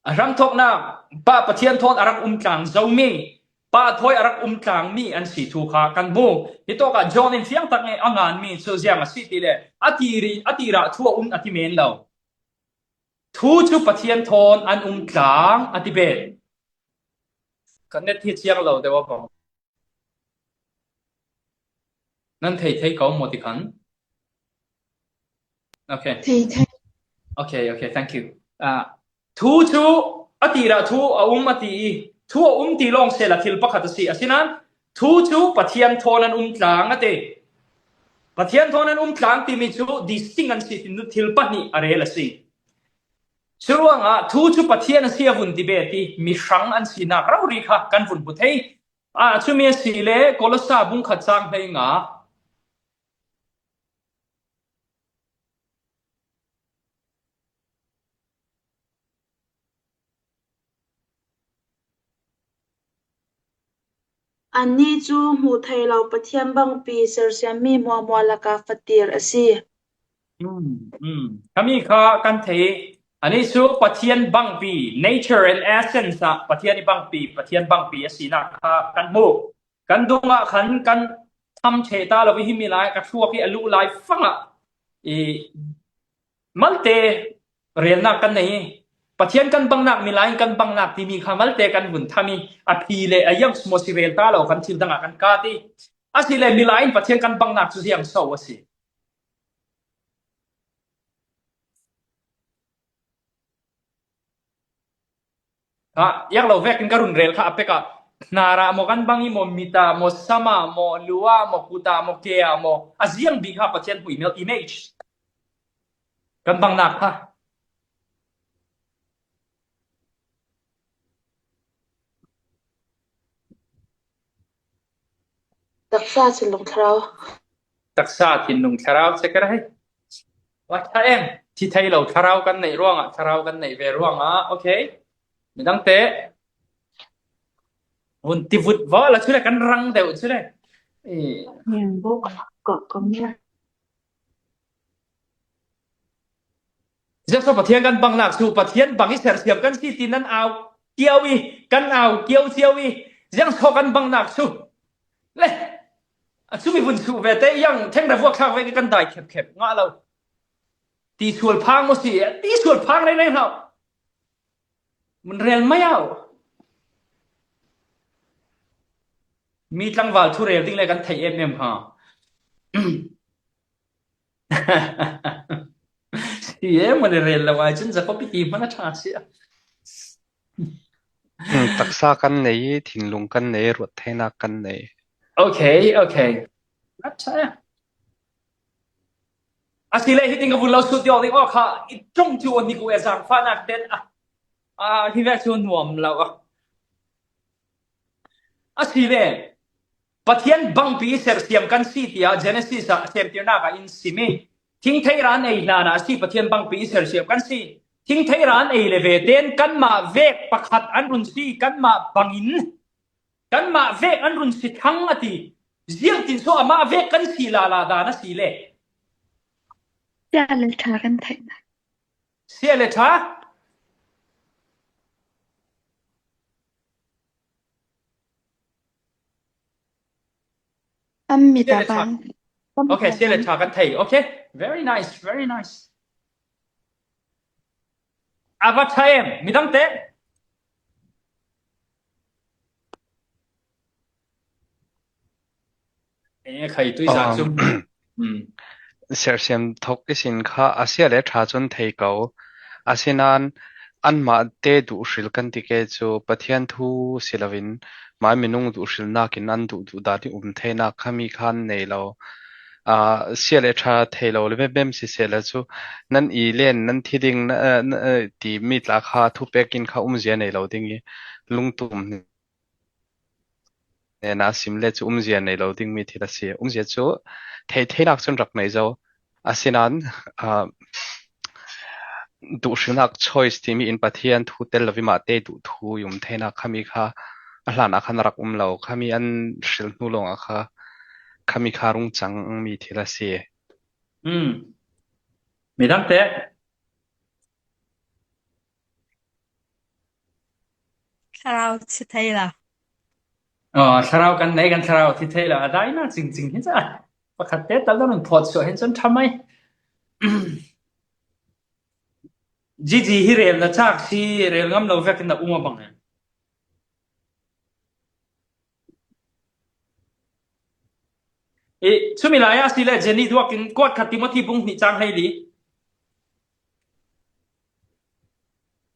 a hramthawknak Pa Pathian thawn a rak um tlang zo mi, Pa thawi a rak um tlang mi an si thu kha kan hmu. Hitawkah John in fiang tak nge a ngan mi chu ziang a si ti le, a tiri, a tirah thu a um a ti men lo. Thu chu Pathian thawn an um tlang a ti bet. Kan net hi chiang lo deuh a bang. Nan thei thei ko maw ti khan? Okay. Thei thei. Okay, okay, thank you. Ah, thu chu a tirah thu a um a ti i, thu a um ti lawng sela thil pakhat a si. Asinain thu chu Pathian thawn an um tlang a ti. Pathian thawn an um tlang timi chu distinct an si, thil pahnih a rel a si. Churuangah thu chu Pathian a si a vun ti bet i, mi hrang an sinak rori kha kan vun hmu thei. Ah, chumi a si le Kolosa bung khat chang hleinga. Anni cu hmuh theih lo Pathian bangpi sersiammi hmuahhmuah lakah fatir a si. Hmm, hmm. Khami kha kan thei. Anni cu Pathian bangpi, nature and essence ah Pathian i bangpi, Pathian bangpi a sinak kha kan hmu. Kan dungah khan kan tham ṭheh ta lo i, hi milai ka thluak i a luh lai fangah i malte relnak kan nei i, Pathian kan bangnak, milai in kan bangnak timi kha malte kan vun tham i, a phi le a yang smaw si rel ta lo, kan thil dangah kan kat i, a si le milai in Pathian kan bangnak cu ziang so a si? Ha, yak lo vekin ka run rel kha a pek ah, hnarah maw kan bang i maw, mit ah maw, sam ah maw, lu ah maw, kut ah maw, ke ah maw, a ziang bik kha Pathian huihmel, image, kan bangnak kha. Taksa thinlung thlarau. Taksa thinlung thlarau che ka ra hei. Wa tha em, thi thei lo thlarau kan neih ruangah, thlarau kan neih ve ruangah, okay. Midangte hun ti vut va la chule kan rang deuh chule. Eh. Ko, ko, ko. Ziangso Pathian kan bangnak cu, Pathian bang i sersiam kan si ti nan au kiau i, kan au kiau ciau i, ziangso kan bangnak cu. Le, a cumi vun suh ve te, yang theng revuak thlak ve kan dai khep khep ngah lo. Ti sual phang maw si, ti sual phang rei rei hlau. Mun rel mai au. Mi tlangval thu rel ding le kan theih em em ha. Si e, mawle rel lo ai cun Jacob i ti hmanh a ṭha si a. Hmm, taksa kan nei, thinlung kan nei, ruat theinak kan nei. Okay, okay. A ṭha e. A si le hitin ka vun lo sut ding awk kha, i ṭong cu a niku e zangfahnak ten a, A, hi vek chu nuam lo a. A si le, Pathian bangpi sersiam kan si tia Genesis a semtirnak ah in sim i, thingtheira an ei hlan ah a si Pathian bangpi sersiam kan si. Thingtheira an ei le ve ten kanmah vek pakhat an run si, kanmah bangin, kanmah vek an run si thang a ti. Ziangtin so amah vek kan si lala dan a si le. Sia le ṭha kan theih. Sia le ṭha? An mit a vang. Okay, sia le ṭha kan thei. Okay, very nice, very nice. A va ṭha em, midangte? E, khai tui sa chu. Sersiam thok i sin kha a sia le ṭha cun thei ko. Asinain anmah te duhhril kan ti ke cu Pathian thu si loin mai minung duhhrilnak in an duh duh dan i um theinak khami kha an nei lo. Aa, sia le ṭha thei lo le vemvem siseh le cu nan i len nan thi ding na, na, na, ti mi tla kha thupek in kha umzia nei lo ding i lungtum hnenah sim le cu umzia nei lo dingmi thil a si. Umzia cu thei theinak cun rak nei zo. Asinain, aa, duhhrilnak choice timi in Pathian thu tel lo i mah te duh thu i um theinak khami kha a hlan ah khan a rak um lo. Khami an hril hnu lawng ah kha khami kha rung cangmi thil a si. Mm. Midangte? Thlarau thi thei lo. Aw, thlarau kan nei, kan thlarau thi thei lo. A dai na cingcing hi ca. Pakhat te tal nan phawt suah hin cun ṭha mai. Gigi hi rel na cak si, rel ngam lo vekin na um a bang e. I, cumi lai ah si le Jenny duak in kuat khat Timothy bung hnih cang hleili.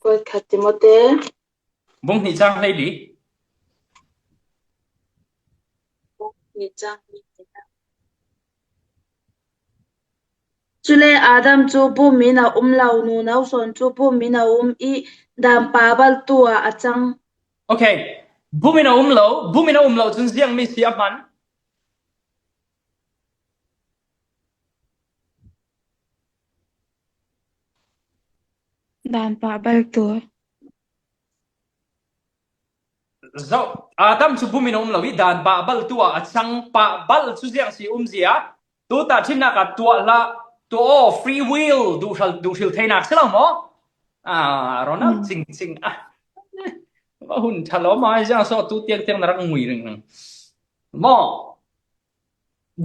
Kuat khat Timothy. Bung hnih cang hleili. Bung hnih cang hleili. Cule Adam cu bum in a um lo, nunau sawn cu bum in a um i dan pah baltu ah a cang. Okay. Bum in a um lo, bum in a um lo cun ziangmi si a hman? Dan pah baltu. Zoh, Adam cu bum in a um lo i dan pah baltu ah a cang. Pah bal cu ziang si umzia? Tuta ṭhimnak ah tuah hlah, tuah aw, free will, duhhril, duhhril theinak si lo maw? Ah, Ronald cingcing ah. Va hun ṭha lo mai ziang so tu tiang tiang na rak ngui ringring. Maw?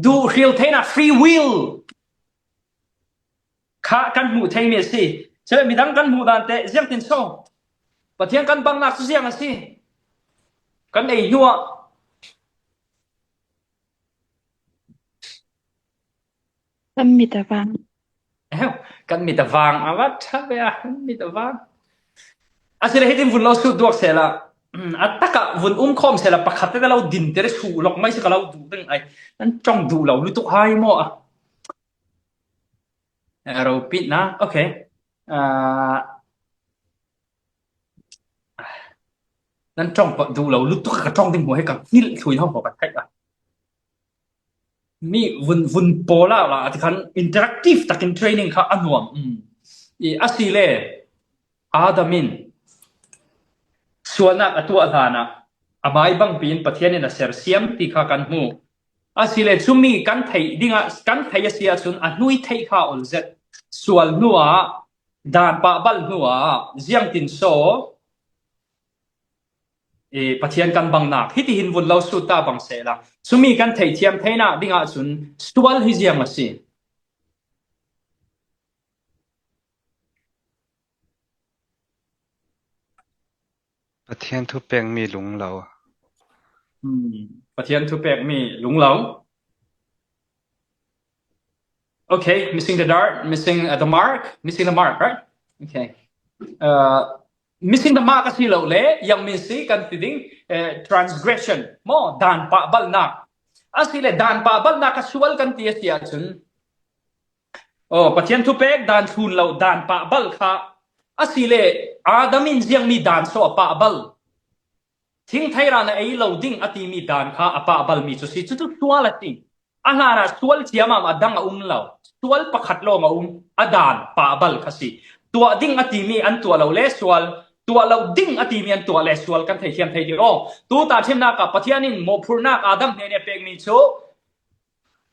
Duhhril theinak free will kha kan hmuh theimi a si. Cule midang kan hmuh dan te ziangtin so? Pathian kan bangnak cu ziang a si? Kan ei hnuah kan mit a vang. Kan mit a vang a va ṭha ve a, kan mit a vang. A si le hitin vun lo sut duak sehla, a takah vun um khawm sehla pakhat te lo din te le suh lawk mai si ka lo duh ding ai. Nan ṭong duh lo lutuk hai maw a? Ropitna, okay. Nan ṭong pah duh lo lutuk ka ṭong ding hmuh he ka hngilh thlui lo maw ka theih a. Mi vun, vun pawl ah la, a ti khan interactive takin training kha a nuam. I a si le, Adam in sualnak a tuah hlan ah a mai bangpi in Pathian in a sersiam ti kha kan hmu. A si le, cumi kan theih dingah, kan theih a si ahcun a hnui theih kha ol zet. Sual hnuah, dan pah bal hnuah, ziangtin so? Eh, Pathian kan bangnak hitihin vun lo sut ta bang sehla, cumi kan theihthiam theinak dingah cun sual hi ziang a si? Pathian thupekmi lunglo. Hmm. Pathian thupekmi lunglo. Okay, missing the dart, missing, uh, the mark, missing the mark, right? Okay. Uh, missing the mark a si lo le, yang min si kan ti ding, eh, transgression, maw, dan pah balnak. A si le, dan pah balnak a sual kan ti a si ahcun, oh, Pathian thupek dan thlun lo, dan pah bal kha A si le, Adam in ziang mi dan so a pahbal. Thingthei rana ei lo ding a ti mi dan kha a pahbal mi cu si. Cucu sual a si. A hlanah sual ciamam a dang a um lo. Sual pakhat lawng a um, a dan pahbal kha si. Tuah ding a timi an tuah lo le sual, tuah lo ding a timi an tuah le sual kan theithiam thei dih aw. Tu tahṭhimnak ah Pathian in mawhphurhnak Adam hnen a pekmi cu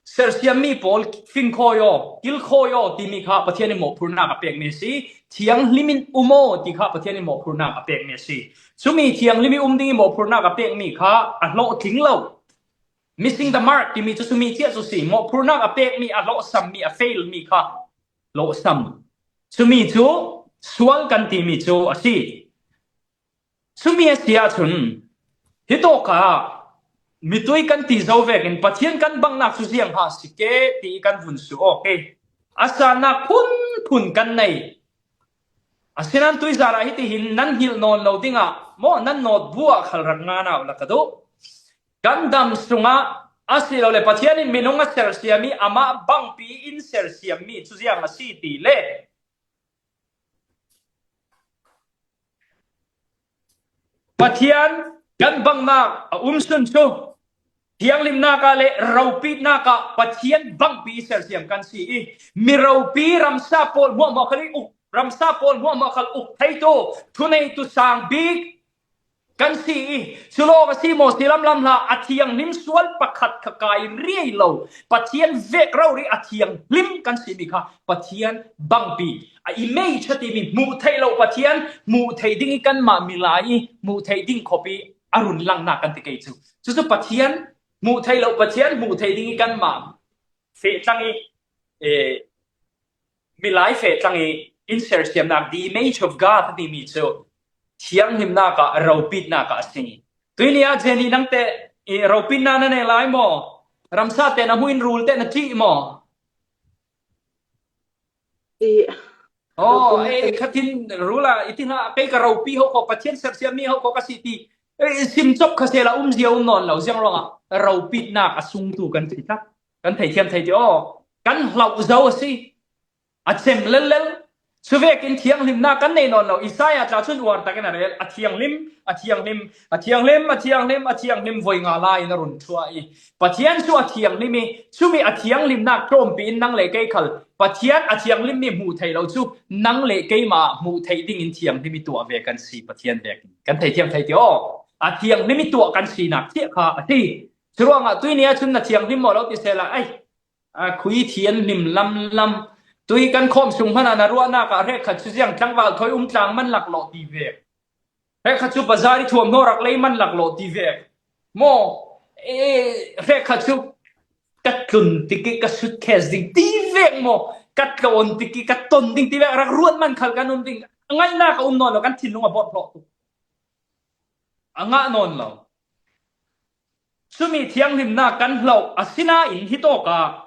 sersiammi pawl fingkhawi aw, kilkhawi aw timi kha Pathian in mawhphurhnak a pekmi a si. Thianghlim in um aw ti kha Pathian in mawhphurhnak a pekmi a si. Cumi thianghlim in um ding i mawhphurhnak a pekmi kha a hlawhtling lo. Missing the mark timi cu sumi cia cu si. Mawhphurhnak a pekmi, a hlawhsammi, a failmi kha hlawhsam. Cumi cu sual kan timi cu a si. Cumi a si ahcun hitawkah mitui kan ti zo vekin Pathian kan banghnak cu ziang ha si ke ti kan vun su awk i a sannak phunphun kan nei. Asinain tuizar ah hitihin nan hngilh nawn lo dingah maw, nan nawtbu ah khal rak ngan au la ka duh. Kan dam sungah asilole Pathian in minung a sersiam i amah bangpi in sersiammi cu ziang a si ti le Pathian kan banghnak a um sun cu thianghlimnak ah le ropitnak ah Pathian bangpi i sersiam kan si i mi ropi ramsa pawl hmuahhmuah khal i uk, ramsa pawl hmuahhmuah khal uk theitu, thuneitu sang bik kan si i, cu lawng a si maw si lamlam hlah, a thianghlim sual pakhat kha kai riai lo, Pathian vek rori a thianghlim kan simi kha Pathian bangpi, a image a timi hmuh theih lo Pathian, hmuh theih ding i kanmah milai i hmuh theih ding khawp i a run langnak kan ti kei cu. Cucu Pathian, hmuh theih lo Pathian, hmuh theih ding i kanmah feh tlang i, eh, milai feh tlang i in sersiamnak, the image of God a timi cu thianghlimnak ah, ropitnak ah a si. Tuini ah Jenny nangte i ropitnak na nei lai maw? Ramsa te na hmuh in rul te na ṭih maw? I Oh, eh, khatin rula i ti hna, kei ka ropi ho ko, Pathian sersiammi ho ko ka si ti. Eh, sim cop kha sela um zia um nawn lo, ziang ruangah ropitnak a sungtu kan si tak. Kan theithiam thei ti aw. Kan hlauh zo a si. A cem lellel. Cuvekin thianghlimnak kan nei nawn lo. Isaiah tla cun uar takin a rel. A thianghlim, a thianghlim, a thianghlim, a thianghlim, a thianghlim voi nga lai in a run ṭhuah i Pathian cu a thianghlim i, cumi a thianghlimnak tlawmpi in nang le kei khal Pathian a thianghlimmi hmuh theih lo cu nang le keimah hmuh theih dingin thianghlim i tuah ve kan si, Pathian vekin. Kan theithiam thei ti aw. A thianghlim i tuah kan sinak chiah kha a si. Curuangah tuini ah cun na thianghlim maw lo ti sela, ai, a khui thianghlim lamlam. Tui kan khawm sung hmanh ah na ruahnak ah hrekkhat cu ziang tlangval thawi um tlang man laklawh ti ve. Hrekkhat cu bazar i thuam hnu rak lei man laklawh ti ve. Maw, eh, hrekkhat cu ka tlun tik i ka suitcase ding ti vek maw, ka tlawn tik i ka ton ding ti vek, rak ruat man khal kan um ding. A ngaihnak a um nawn lo, kan thinlung a borhhlawh tuk. A ngah nawn lo. Cumi thianghlimnak kan hloh, asinain hitawkah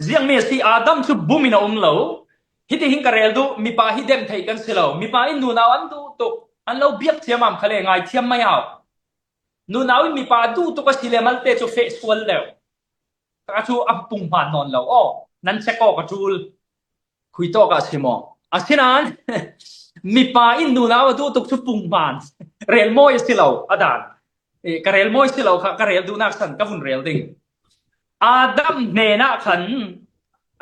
ziangmi a si, Adam cu bum in a um lo. Hitihin ka rel duh, mipa hi dem theih kan si lo. Mipa in nunau an duh tuk, an lo biak ciamam khale ngaithiam mai au. Nunau in mipa duh tuk a si le malte cu feh sual deuh. Ka cu a pung hmaan nawn lo. Aw, nan check aw ka ṭul. Khui tawk ah si maw? Asinain mipa in nunau a duh tuk cu pung hmaan. Rel mawi a si lo, a dan. Eh, ka rel mawi si lo kha, ka rel duhnak san ka vun rel ding. Adam hnenah khan,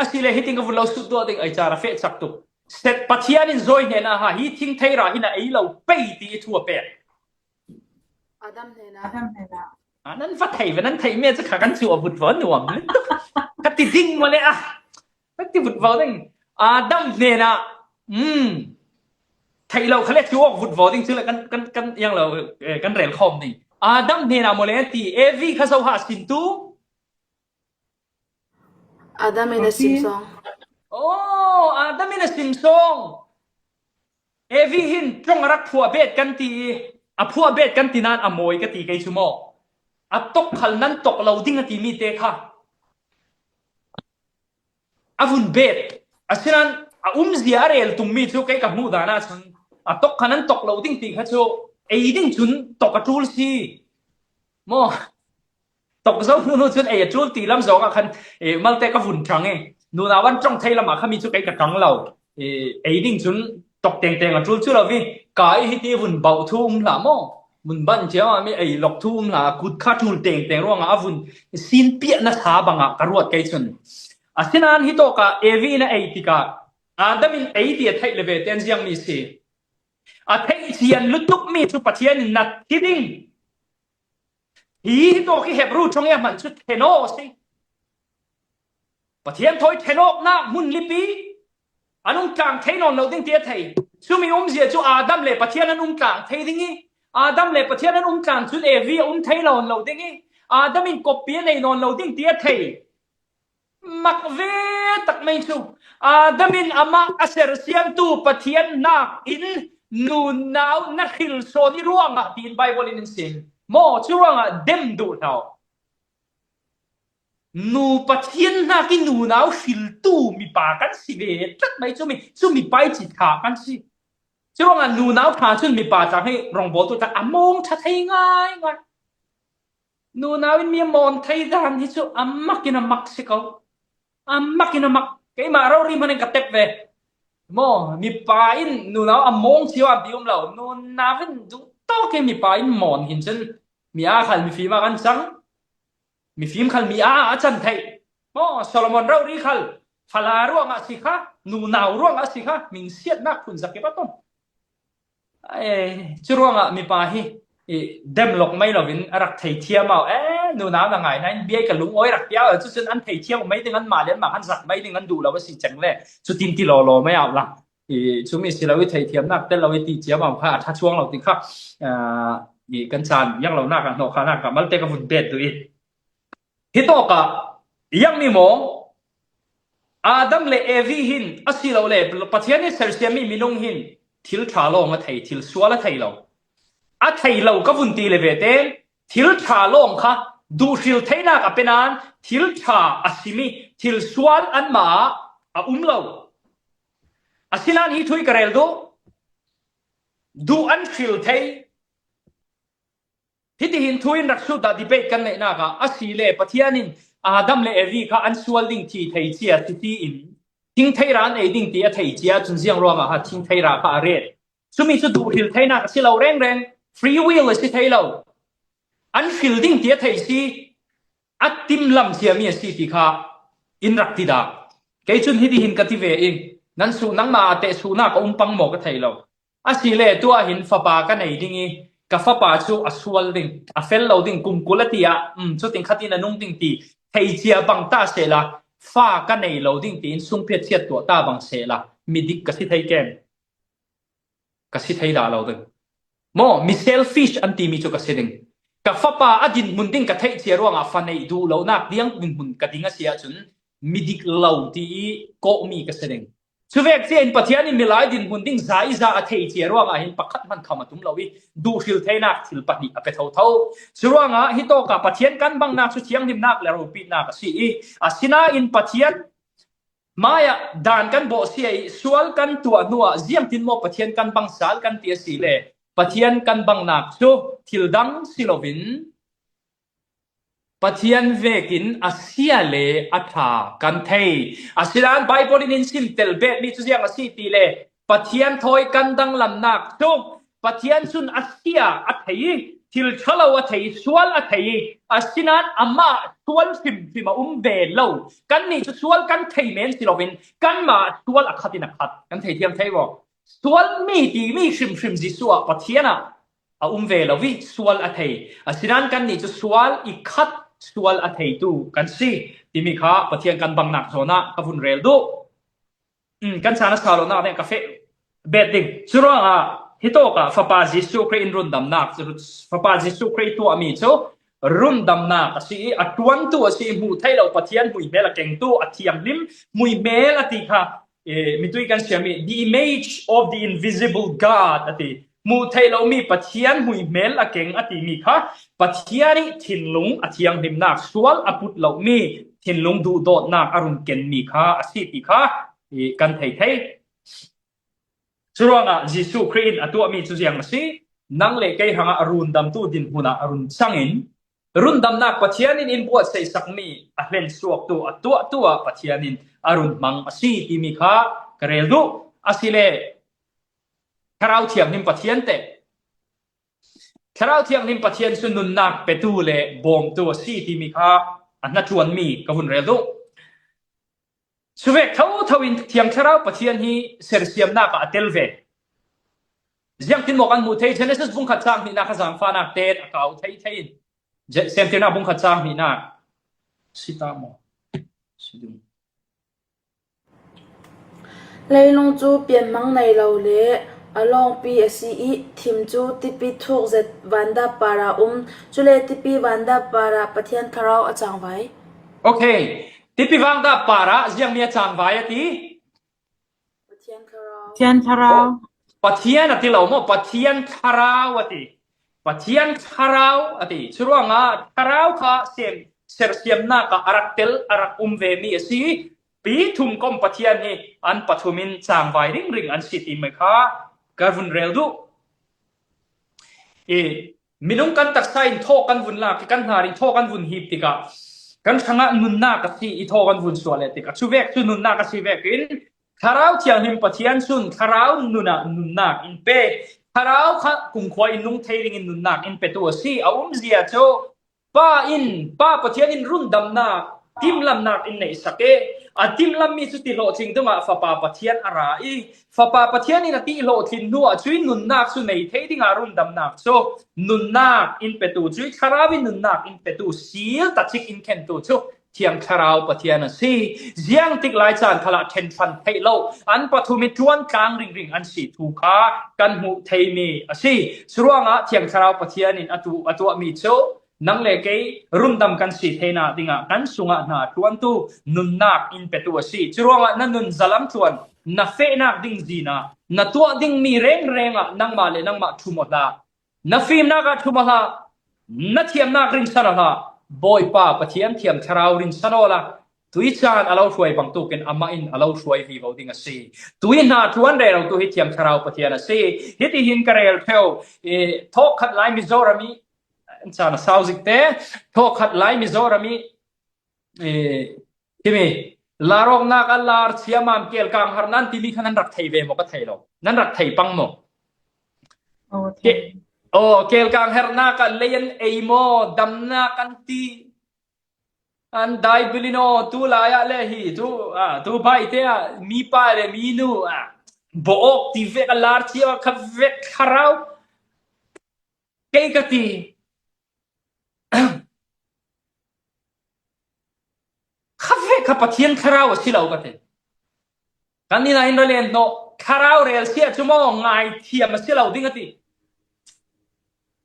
a si le hitin ka vun lo sut tuah ding, ai cara feh cak tuk. Set Pathian in zawi hnenah ha, hi thingthei ra hin a ei lo pei ti i thu a pek. Adam hnenah. Adam hnenah. Ah, nan va thei ve, nan theih mi cu kha kan cu a vut va nuam. Ka ti ding maw le ah. Ka ti vut va ding. Adam hnenah, um, theih lo khale cu awk vut va ding cu le kan, kan, kan yang lo, eh, kan rel khawm ding. Adam hnenah maw le ti, Evi kha zo ha sin tu? Adam in a sim sawng. Oh, Adam in a sim sawng. Evi hin ṭong a rak phuah bet kan ti i, a phuah bet kan ti nain a mawi ka ti kei cu maw? A tok khal nan tok lo ding a timi te kha a vun bet. Asinain a umzia a rel tungmi cu kei ka hmuh dan ahcun a tok kha nan tok lo ding ti kha cu ei ding cun tok a ṭul si. Maw? Tok zo hnu hnu cun ei a ṭul ti lam zong ah khan, eh, malte ka vun ṭang i, nunau an ṭong thei lam ah khami cu kei ka ṭang lo. Eh, ei ding cun tawk tengteng a ṭul cu lo vi, ka i hiti vun bauh thu um hlah maw? Vun ban cia mi ei lok thu um hlah, kut kha ṭul tengteng ruangah a vun sin piah nasa bangah ka ruat kei cun. Asinain hi tawkah Evi in a ei tikah Adam in ei ti a theih le ve ten ziangmi si. A theih cian lutuk mi cu Pathian in na thi ding. Hi hi tawk hi Hebru ṭong i a hman cu theno a si. Pathian thawi thenawknak hmun lipi an um tlang thei nawn lo ding ti a thei. Cumi umzia cu Adam le Pathian an um tlang thei ding i, Adam le Pathian an um tlang cun Evi a um thei nawn lo ding i, Adam in koppi a nei nawn lo ding ti a thei. Mak ve tak mai cu Adam in amah a sersiamtu Pathian hnak in nunau na hril sawn i ruangah tiin Baibal in in sim. Maw, cu ruangah dem duh hlah. Nu Pathian hnak i nunau hriltu mipa kan si ve tak mai cu mi, cu mipa i ci ṭha kan si. Cu ruangah nunau ṭha cun mipa tlang hi rongbawltu tlang a mawng ṭha thei ngaingai. Nunau in mi a mawn thei dan hi cu a mak in a mak si ko. A mak in a mak. Keimah rori hmanh in ka tep ve. Maw, mipa in nunau a mawng cio an ti um lo. Nunau in duh tawk i mipa in mawn hin cun mi aa khal mifim ah kan cang. Mifim khal mi aa a can theih. Maw, Solomon rori khal fala ruangah si kha, nunau ruangah si kha, minsiatnak phun zakip a ton. Ai, cu ruangah mipa hi i dem lok mai loin a rak thei thiam au. Eh, nunau na ngai nain bia ka lungawi rak piau, cucun an thei thiam mai ding, an mah le an mah an zak mai ding an duh lo a si ceng le, cutin ti lawlaw mai au la. I, cumi si lo i thei thiamnak tel lo i ti ciam au kha a ṭha chuang lo ti kha, ah, i kan caan yang lonak ah hnawhkhanak ah malte ka vun bet duh i. Hi tawkah, iang mi maw? Adam le Evi hin a si lo le Pathian i sersiammi minung hin thil ṭha lawng a thei, thil sual a thei lo. A thei lo ka vun ti le ve te, thil ṭha lawng kha duhhril theinak a pe nain thil ṭha a simi thil sual anmah ah a um lo. Asinain hi thu i ka rel duh, duh an hril thei. Hitihin thu in rak sut ah debate kan neihnak ah a si le Pathian in Adam le Evi kha an sual ding ti thei cia si tiin thingthei ra an ei ding ti a thei cia cun ziang ruangah ha thingthei ra kha a ret. Cumi cu duhhril theinak a si lo rengreng, free will a si thei lo. An hril ding ti a thei si, a timlam ciami a si ti kha in rak ti dah. Kei cun hitihin ka ti ve i, nan suh nangmah ah tehsuhnak a um pang maw ka thei lo. Asile tuah hin fapa ka nei ding i, ka fapa cu a sual ding, a fel lo ding, kum kul a ti ah, um, cutin khatin a nung ding ti thei cia bang ta sehla, fa ka nei lo ding tiin sungphiat chiat tuah ta bang sehla, midik ka si thei ken. Ka si thei dah lo ding. Maw, mi selfish an timi cu ka si ding. Ka fapa a dinhmun ding ka theih cia ruangah fa neih duh lonak diang dinhmun ka ding a si ahcun midik lo ti i kawhmi ka si ding. Cuvek cia in Pathian in milai dinhmun ding za i za a thei cia ruangah hin pakhat hman kham a tum lo i duhhril theinak thil pahnih a pe thotho. Curuangah hitawkah Pathian kan bangnak cu thianghlimnak le ropinak a si i, asinain Pathian maiah dan kan bawh si i sual kan tuah hnuah ziangtin maw Pathian kan bang sal kan ti a si le Pathian kan bangnak cu thil dang si loin Pathian vekin a sia le a ṭha kan thei. Asinain Baibal in in sim tel betmi cu ziang a si ti le Pathian thawi kan danglamnak cu Pathian cun a sia a thei i thil ṭha lo a thei, sual a thei i asinain amah sual hrimhrim a um ve lo. Kannih cu sual kan thei men si loin kanmah sual a khat in a khat kan thei thiam thei maw? Sual mi timi hrimhrim Jesuh ah Pathian ah a um ve lo i sual a thei. Asinain kannih cu sual i khat sual a theitu kan si timi kha Pathian kan bangnak zawn ah ka vun rel duh. Um, kan caan a sa lonak ding ka feh bet ding. Curuangah hitawkah Fapa Jesuh Khrih in rundamnak, Fapa Jesuh Khrih tuahmi cu rundamnak a si i a ṭuantu a si i hmuh theih lo Pathian hmuihmel a kengtu a thianghlim hmuihmel a ti kha, eh, mitui kan siam i the image of the invisible God a ti. Hmuh theih lomi Pathian hmuihmel a keng a timi kha Pathian i thinlung a thianghlimnak sual a put lomi thinlung duhdawtnak a run kenmi kha a si ti kha i kan thei thei. Curuangah Jesuh Khrih in a tuahmi cu ziang a si, nang le kei hrangah a rundamtu dinhmun ah a run cangin rundamnak Pathian in in buatsaih sakmi a hlensuaktu a tuahtu ah Pathian in a run hmang a si timi kha ka rel duh. Asile Thlarau Thianghlim Pathian teh. Thlarau Thianghlim Pathian cu nunnak petu le bawmtu a si timi kha a hnaṭuanmi ka vun rel duh. Cuvek thotho in Thiang Thlarau Pathian hi sersiamnak ah a tel ve. Ziangtin maw kan hmuh theih? Genesis bung khat cang hnihnak kha zangfahnak tein a kau thei thei in. Je-, Semtirnak bung khat cang hnihnak. Si ta maw? Si ding. Leilung cu pianhmang nei lo le a lawngpi a si i, thim cu tipi thuk zet vandap parah um. Cule tipi vandap parah Pathian Thlarau a cangvai. Okay. Tipi vandap parah ziangmi a cangvai a ti? Pathian Thlarau. Pathian Thlarau. Oh, Pathian a ti lo maw? Pathian Thlarau a ti. Pathian Thlarau a ti. Curuangah Thlarau kha sem, sersiamnak ah a rak tel, a rak um vemi a si. Pi thum kom Pathian hi an pathum in cangvai ringring an si timi kha ka vun rel duh. I, minung kan taksa in thaw kan vun lak i, kan hnar in thaw kan vun hip tikah kan hrangah nunnak a si i thaw kan vun suah le tikah cuvek cu nunnak a si vekin Thlarau Thianghlim Pathian cun Thlarau nun ah nunnak in pe. Thlarau kha kumkhua in nung thei dingin nunnak in petu a si. A umzia cu Pa in, Pa Pathian in rundamnak, timlamnak in neihsak i, a timlammi cu tihlawhtling dungah Fapa Pathian a ra i, Fapa Pathian in a tihlawhtlin hnu ah cuih nunnak cu nei thei dingah rundamnak cu nunnak in petu, cuih Thlarau in nunnak in petu, sil tacik in khentu cu Thiang Thlarau Pathian a si. Ziangtik lai caan khalah ṭhen hran theih lo, an pathum i ṭuan tlang ringring an si thu kha kan hmuh theimi a si. Curuangah Thiang Thlarau Pathian in a tu-, a tuahmi cu nang le kei rundam kan si theinak dingah kan sungah hna ṭuantu nunnak in petu a si. Curuangah na nun zalam ṭuan, na fehnak ding zin ah na tuah dingmi rengreng ah nangmah le nangmah ṭhum aw hlah. Na fimnak ah ṭhum aw hlah. Na thiamnak rinsan aw hlah. Bawipa Pathian Thiang Thlarau rinsan aw la. Tui caan a lo hruai bangtuk in amah in a lo hruai vivo ding a si. Tui hna ṭuan rero tu hi Thiang Thlarau Pathian a si. Hitihin ka rel ṭheu, eh, thawk khat lai Mizoram i, caan a sau zik te, thawk khat lai Mizoram i, eh, timi, larawknak a lar ciamam kelkang har nan timi kha nan rak thei ve maw? Ka thei lo. Nan rak thei pang maw? Oh, thei. Ke-, oh, kelkang herhnak ah lei an ei maw? Damnak an ti. An dai bilin aw, tu lai ah le hi, tu, ah, tu bai te ah, mi pa le mi nu, ah, bawk ti vek a lar cia kha vek thlarau. Kei ka ti. Kha vek kha Pathian Thlarau a si lo ka ti. Kan inn ah in ra len hnawh, thlarau rel si ah cu maw ngaithiam a si lo ding a ti.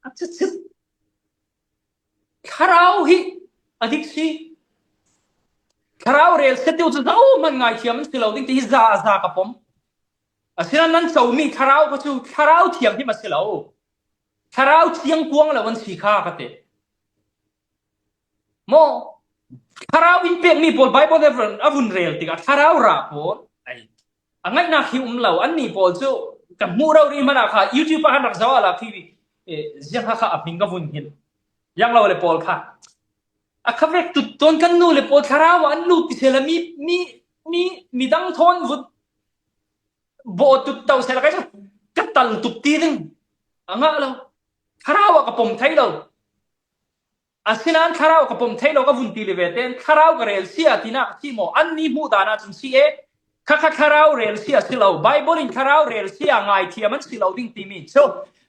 A cicit. Thlarau hi a dik si. Thlarau rel si tiu cu zohman ngaithiam an si lo ding ti hi za a za ka pom. Asinain nan comi thlarau kha cu thlarau thianghlim a si lo. Thlarau thiang kuang lo an si kha ka ti. Maw, thlarau in pekmi pawl Bible a vun, a vun rel tikah thlarau ra pawl, ai, a ngaihnak hi um lo, annih pawl cu ka hmuh rori hmanh ah kha YouTube ah han rak zoh a lak hi, eh, ziang kha kha a hming ka vun hngilh. Yang lo le pawl kha. A kha vek tut tawn kan nu le pawl thlarau ah an lut ti sehla mi, mi, mi, midang thawn vut bawh tut to sehla kai cu ka tal tut ti ding. A ngah lo. Thlarau ah ka pom thei lo. Asinain thlarau ka pom thei lo ka vun ti le ve tein thlarau ka rel si a tinak a si maw? Annih hmuh dan ah cun si e. Kha kha thlarau rel si a si lo. Bible in thlarau rel si a ngaithiam an si lo ding timi cu.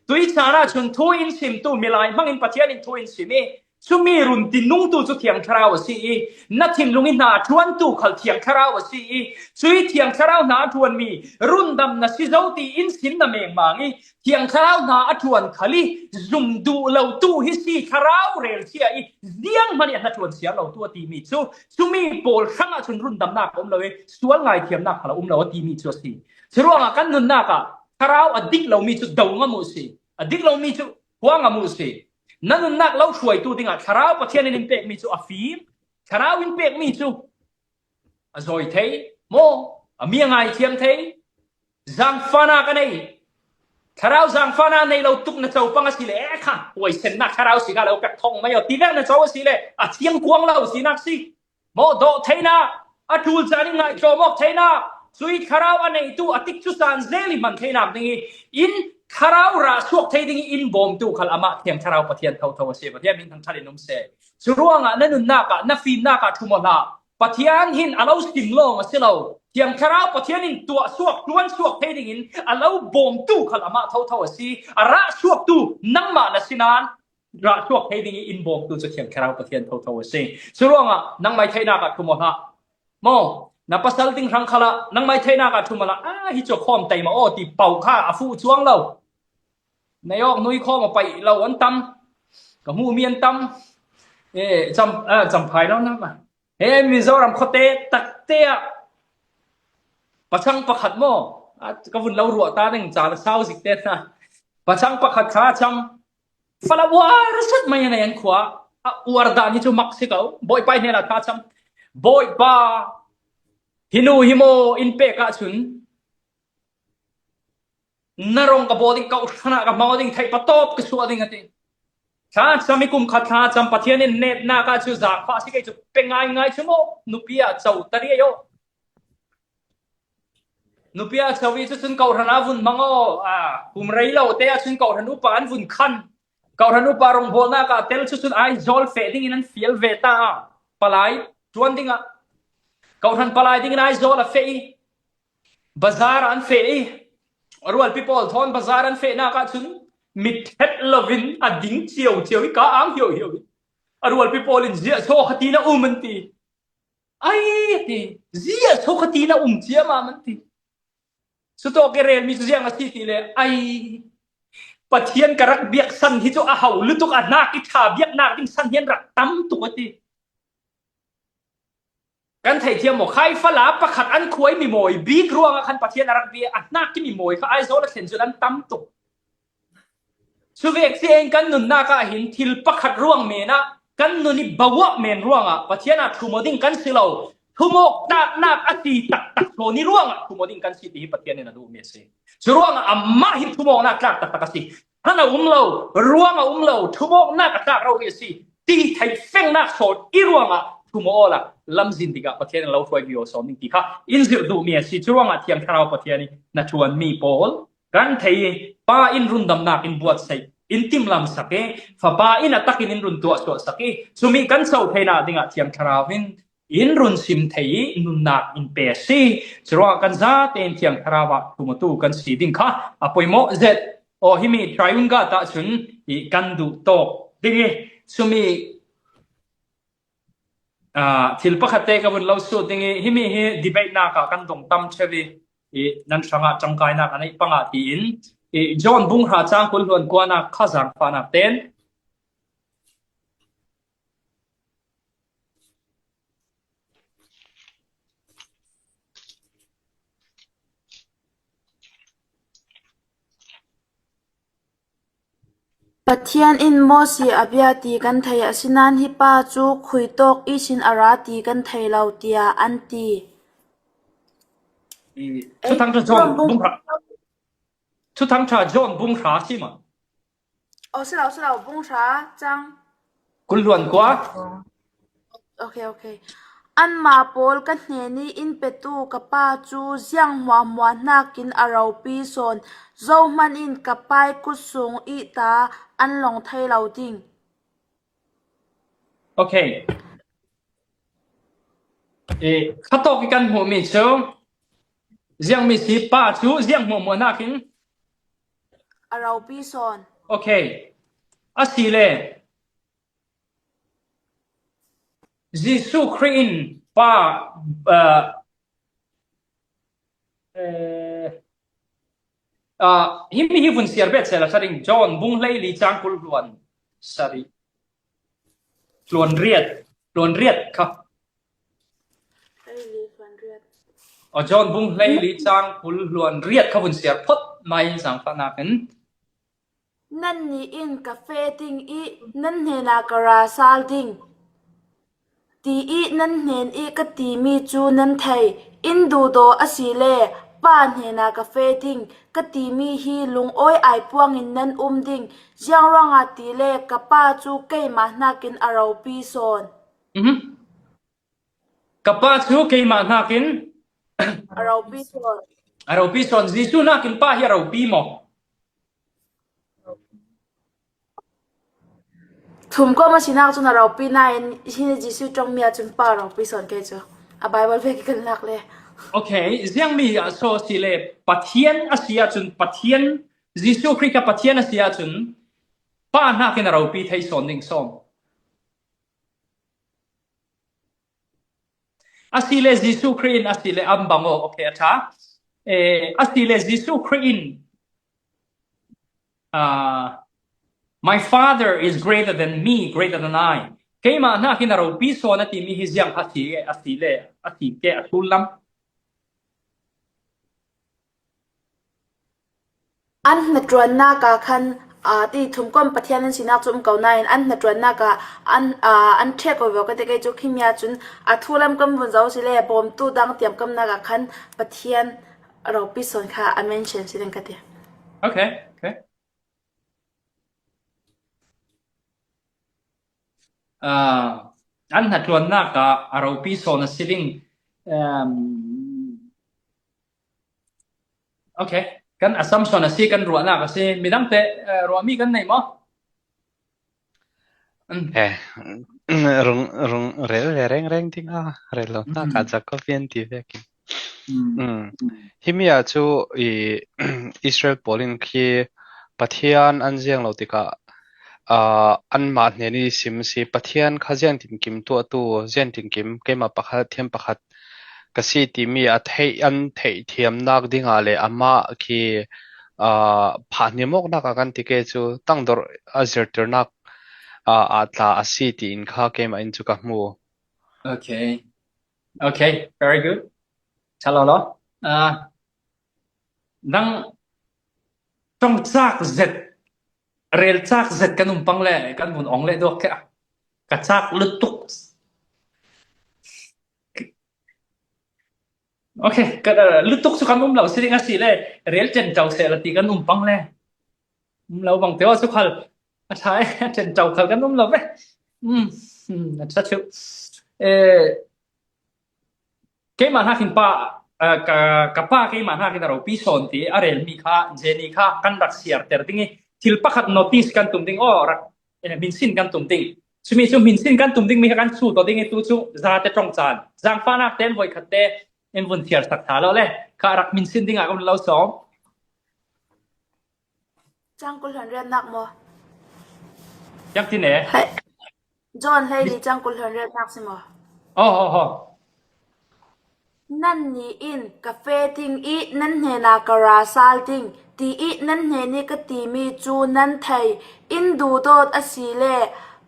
Tui caan ah cun thu in sim tu, milai hmang in Pathian in thu in sim i, cumi run ti nung tu cu thiang thlarau a si i, na thinlung i hna a ṭuan tu khal thiang thlarau a si i, cui thiang thlarau hna a ṭuanmi rundam na si zo ti in sim na mengmang i, thiang thlarau hna a ṭuan khal i zum duh lo tu hi si thlarau rel cia i zianghman i a hna ṭuan siar lo tu a timi cu, cumi pawl hrang ah cun rundamnak a um lo i sual ngaithiamnak khal a um lo a timi cu a si. Curuangah kan nunnak ah thlarau a dik lomi cu do ngam uh si, a dik lomi cu hua ngam uh si. Na nunnak lo hruaitu dingah thlarau Pathian in in pekmi cu a fim, thlarau in pekmi cu a zawi thei maw? A mi a ngaithiam thei, zangfahnak a nei. Thlarau zangfahnak nei lo tuk na co pang a si le, eh, kha, huaisennak thlarau si kha lo pek thong mai aw, ti vek na co a si le, a thiang kuang lo sinak si. Maw, dawh theinak, a ṭul caan in ngaihtlawm awk theinak, Cui thlarau a neitu a tikcu caan zel i hman theinak ding i in thlarau rah suak thei ding i in bawmtu khal amah thiang thlarau Pathian thotho a si. Pathian min thangṭhat in um seh. Curuangah na nunnak ah, na fimnak ah ṭhum aw hlah. Pathian hin a lo sim lawng a si lo. Thiang thlarau Pathian in tuah suak, ṭuan suak thei dingin a lo bawmtu khal amah thotho a si. A rah suaktu nangmah na si nain rah suak thei ding i in bawmtu cu thiang thlarau Pathian thotho a si. Curuangah nangmai theihnak ah ṭhum aw hlah. Maw, na pasal ding hrang khalah nangmai theihnak ah ṭhum aw hlah. Ah, hi cu khawm taima aw ti paoh kha a fuh cuang lo. Na awk nui khawm a paih lo an tam. Ka hmuhmi an tam. Eh, cam, ah, cam phai lo na ma. He Mizoram khuate takte ah pachang pakhat maw? Ah, ka vun lo ruah ta ding ca la sau zik te hna. Pachang pakhat kha cam. Fala uar sat mai a nei an khua. A uar dan hi cu mak si ko. Bawipa i hnenah tha cam. Bawipa, hi nu hi maw in pek ahcun na rong ka bawl ding, ka uṭhanah ka hmang ding, theih patawp ka suah ding a ti. Thlacam i kum khat thlacam Pathian in netnak ah cu zaangfah si kei cu pe ngaingai cu maw? Nupi ah co tari aw. Nupi ah co i cu cun kohhran ah vun hmang aw. Ah, kum rei lo te ah cun kohhran upa an vun khan. Kohhran upa rongbawlnak ah tel cu cun Aizawl feh dingin an fial ve ta. Palai ṭuan dingah kohhran palai dingin Aizawl a feh i bazar an feh i, a rualpi pawl thawn bazar an fehnak ah cun mit ṭhet loin a ding cio cio i ka ang hio hio i, a rualpi pawl in, "Ziah so kha ti na um?" an ti. "Ai," a ti, "ziah so kha ti na um ciamam?" an ti. Cutawk i relmi cu ziang a si ti le, ai, Pathian ka rak biak san hi cu a ho lutuk, a hnak i ṭha biaknak ding san hi an rak tam tuk a ti. Kan theithiam maw? Khaifala pakhat an khuai mi mawi bik ruangah khan Pathian a rak bia, a hnak i mi mawi kha Aizawl a thlen cun an tam tuk. Cuvek ciang kan nunnak ah hin thil pakhat ruang men ah kan nun i bawah men ruangah Pathian ah thumawk ding kan si lo. Thumawk tlaknak a si taktak hlawn i ruangah thumawk ding kan si ti hi Pathian in a duhmi a si. Curuangah amah hi thumawknak tlak taktak a si. Hman a um lo, ruang a um lo, thumawknak a tlak rori a si ti theih fengnak sawn i ruangah thumawk awla lamzin tikah Pathian in lo hruai vivo sawn ding ti kha in zirh duhmi a si. Curuangah Thiang Thlarau Pathian in na ṭuanmi pawl kan thei i, Pa in rundamnak in buatsaih in timlamsak i, Fapa in a takin in run tuahsuahsak i, cumi kan co theinak dingah Thiang Thlarau in in run sim thei i nunnak in pe a si. Curuangah kan zatein Thiang Thlarau ah thumawktu kan si ding kha a poimawh zet. Aw, himi Triune God ahcun i kan duh tawk ding i, cumi, ah, thil pakhat te ka vun lo sut ding i, himi hi debate nak ah kan dong tam ṭheu i, i nan hrangah ṭangkainak a neih pangah tiin, i John bung hra cang kul hluan kuanak kha zaangfahnak ten Pathian in Moses a bia ti kan thei, asinain hi pa cu khui tawk ihsin a ra ti kan thei lo, tiah an ti. I, Thuthang ṭha John bung hra. Thuthang ṭha John bung hra si maw? Oh, si lo, si lo, bung hra cang. Kul hluan kua. Okay, okay. Anmah pawl ka hnen i in petu ka pa cu ziang hmuahhmuah hnakin a ropi sawn, zohman in ka pa i kut sung i ta an long thei lo ding. Okay. Eh, khatawk i kan hmuhmi cu ziangmi si, pa cu ziang hmuahhmuah hnakin a ropi sawn. Okay. A si le Jesuh Khrih in pa, uh, uh, uh, himi hi vun siar bet sehla ṭha ding. John bung hleili cang kul hluan sarih. Hluan riat, hluan riat kha. Hleili hluan riat. Aw, John bung hleili cang kul hluan riat kha vun siar phot mai in zaangfahnak in. Nannih in ka feh ding i nan hnenah ka ra sal ding, ti i nan hnen i ka timi cu nan thei. In duhdaw a si le, Pa hnenah ka feh ding, ka timi hi lungawi ai puangin nan um ding. Ziangruangah ti le, ka Pa cu keimah hnakin a ropi sawn. Mhm. Ka Pa cu keimah hnakin A ropi sawn. A ropi sawn. Jesu nakin Pa hi a ropi maw? Thumkawm a sinak cun a ropi nain, hi Jesu ṭongmi ahcun Pa a ropi sawn kei cu. A Bible vek i kan lak le. Okay, ziangmi ah so si le Pathian a si ahcun Pathian, Jesu Khrih kha Pathian a si ahcun Pa hnakin a ropi thei sawn ding sawm. A si le Jesu Khrih in a si le an bang aw, okay, a ṭha. Eh, a si le Jesu Khrih in, ah, "My Father is greater than me, greater than I." Keimah hnakin a ropi sawn a timi hi ziang kha si, a si le, a si ke a ṭul lam. An hnaṭuannak ah khan, aa, ti thumkawm Pathian an sinak cu um ko nain an hnaṭuannak ah an, aa, an ṭhek ko ve ka ti kei cu, khi mi ahcun a thu lam kan vun zoh si le bawmtu dang tiamkamnak ah khan Pathian ropi sawn kha a mention si ding ka ti. Okay, okay. Ah, an hnaṭuannak ah a ropi sawn a si ding. Um, okay, kan assumption a si, kan ruahnak a si. Midangte, eh, ruahmi kan nei maw? Mm. Eh, rung, rung, rel ve rengreng ding a, rel lo hna ka Jacob in ti vekin. Mm. Mm. Himi ah cu i Israel pawl in khi Pathian an ziang lo tikah, ah, anmah hnen i sim si, Pathian kha ziangtinkim tuahtu, ziangtinkim keimah pakhat, Pathian pakhat ka si timi a theih, an theih thiamnak dingah le amah khi, ah, phahniam awknak ah kan ti ke cu tangdorh a zirtirnak, ah, ah tla a si tiin kha keimah in cu ka hmu. Okay. Okay, very good. Ṭha lo lo. Ah, nang ṭongcak zet, relcak zet kan um pang le kan vun ong le duak ke. Ka cak lutuk. Okay, ka, uh, lutuk cu kan um lo si ding a si le, rel ṭenṭo seh la ti kan um pang le. Um lo bang te aw cu khal. A ṭha e, ṭenṭo khal kan um lo ve. Um, um, a ṭha cu. Eh, keimah hnakin Pa, eh, ka, ka Pa keimah hnakin a ropi sawn ti a relmi kha, Jenny kha kan rak siarter ding i, thil pakhat notice kan tum ding, aw, rak, eh, hminsin kan tum ding. Cumi cu hminsin kan tum dingmi kha kan sut aw ding i, tu cu zate ṭong caan. Zaangfahnak te an voikhat te in vun thiar sak ṭha lo le, kha rak hminsin dingah kan lo sawm. Cang kul hluan riatnak maw? Cang ti ne? Hei. John hleili cang kul hluan riatnak si maw? Oh, oh, oh. Nannih in ka feh ding i nan hnenah ka ra sal ding, ti i nan hnen i ka timi cu nan thei. In duhdawt a si le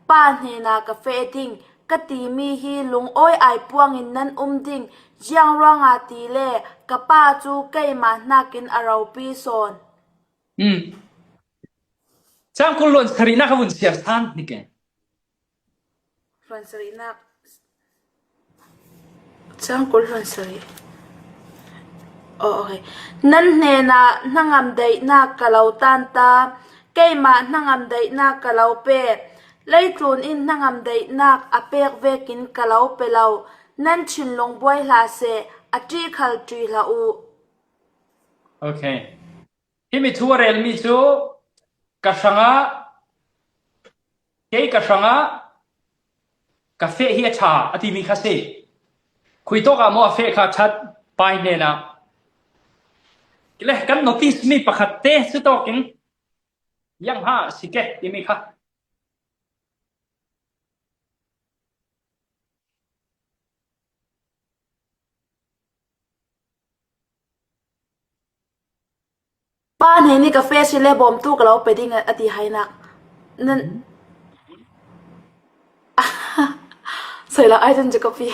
Pa hnenah ka feh ding, ka timi hi lungawi ai puangin nan um ding. Ziang ruangah ti le ka Pa cu keimah hnakin a ropi sawn. Hmm. Cang kul hluan sarihnak a vun siar san ni ke. Hluan sarihnak. Cang kul hluan sarih. Oh, okay. Nan hnenah hnangam daihnak ka lo tan ta, keimah hnangam daihnak ka lo pe. Leitlun in hnangam daihnak a pek vekin ka lo pe lo. Nan thinlung buai hlah seh, a ṭih khal ṭih hlah u. Okay. Himi thu a relmi cu ka hrangah, kei ka hrangah ka feh hi a ṭha a timi kha si. Khui tawk ah maw a feh kha ṭhat Pa hnenah? Le kan notice mi pakhat te cu tawkin yang ha si ke timi kha. Pa hnen i ka feh si le bawmtu ka lo pe ding a ti hainak. Nan. Sei lo, ai cun Jacob hi.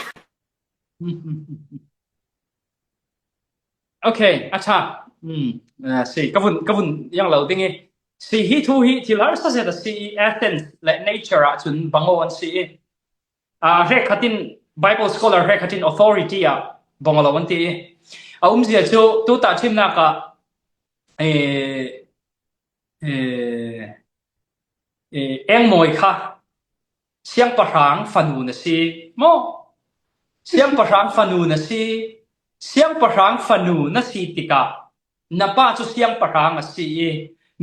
Okay, a ṭha. Hmm, ah, si, ka vun, ka vun yang lo ding i. Si hi thu hi thil harsa zet a si i, essence le nature ah cun bangaw an si i. Ah, hrekkhat in, Bible scholar hrekkhat in authority ah bangaw lo an ti i. A umzia cu tu tahṭhimnak ah, eh, eh, eh, Engmawi kha siangpahrang fanu na si maw? Siangpahrang fanu na si, Siangpahrang fanu na si tikah na pa cu siangpahrang a si i,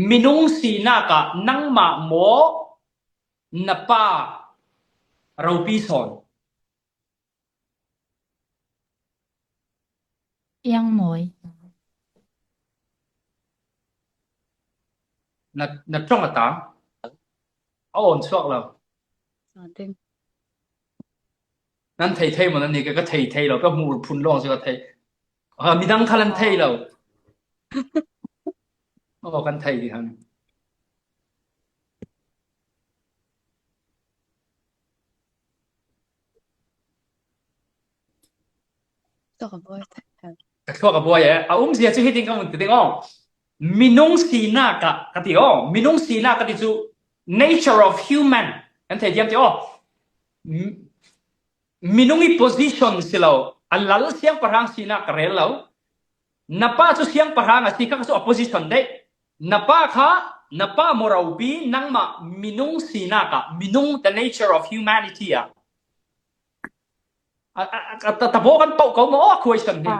minung sinak ah nangmah maw na pa ropi sawn? Iang mawi. Na, na ṭong a ta? A awn chuak lo. Nan thei thei maw, nan ni ka, ka thei thei lo, ka hmur phun lawng si ka thei. Ha, midang khal an thei lo. Aw, kan thei ti han. Ka thluak a buai e. A umzia cu hitin ka vun ti ding aw. Minung sinak ah ka ti aw. Minung sinak ka ti cu nature of human. Kan thei diam ti aw. Minung i position si lo, a lal siangpahrang sinak ka rel lo. Na pa cu siangpahrang a si kha, kha cu a position dei. Na pa kha, na pa maw ropi, nangmah minung sinak ah, minung, the nature of humanity ah. A, a, a, ta, ta baw kan pauh ko maw, a question hi. Pa.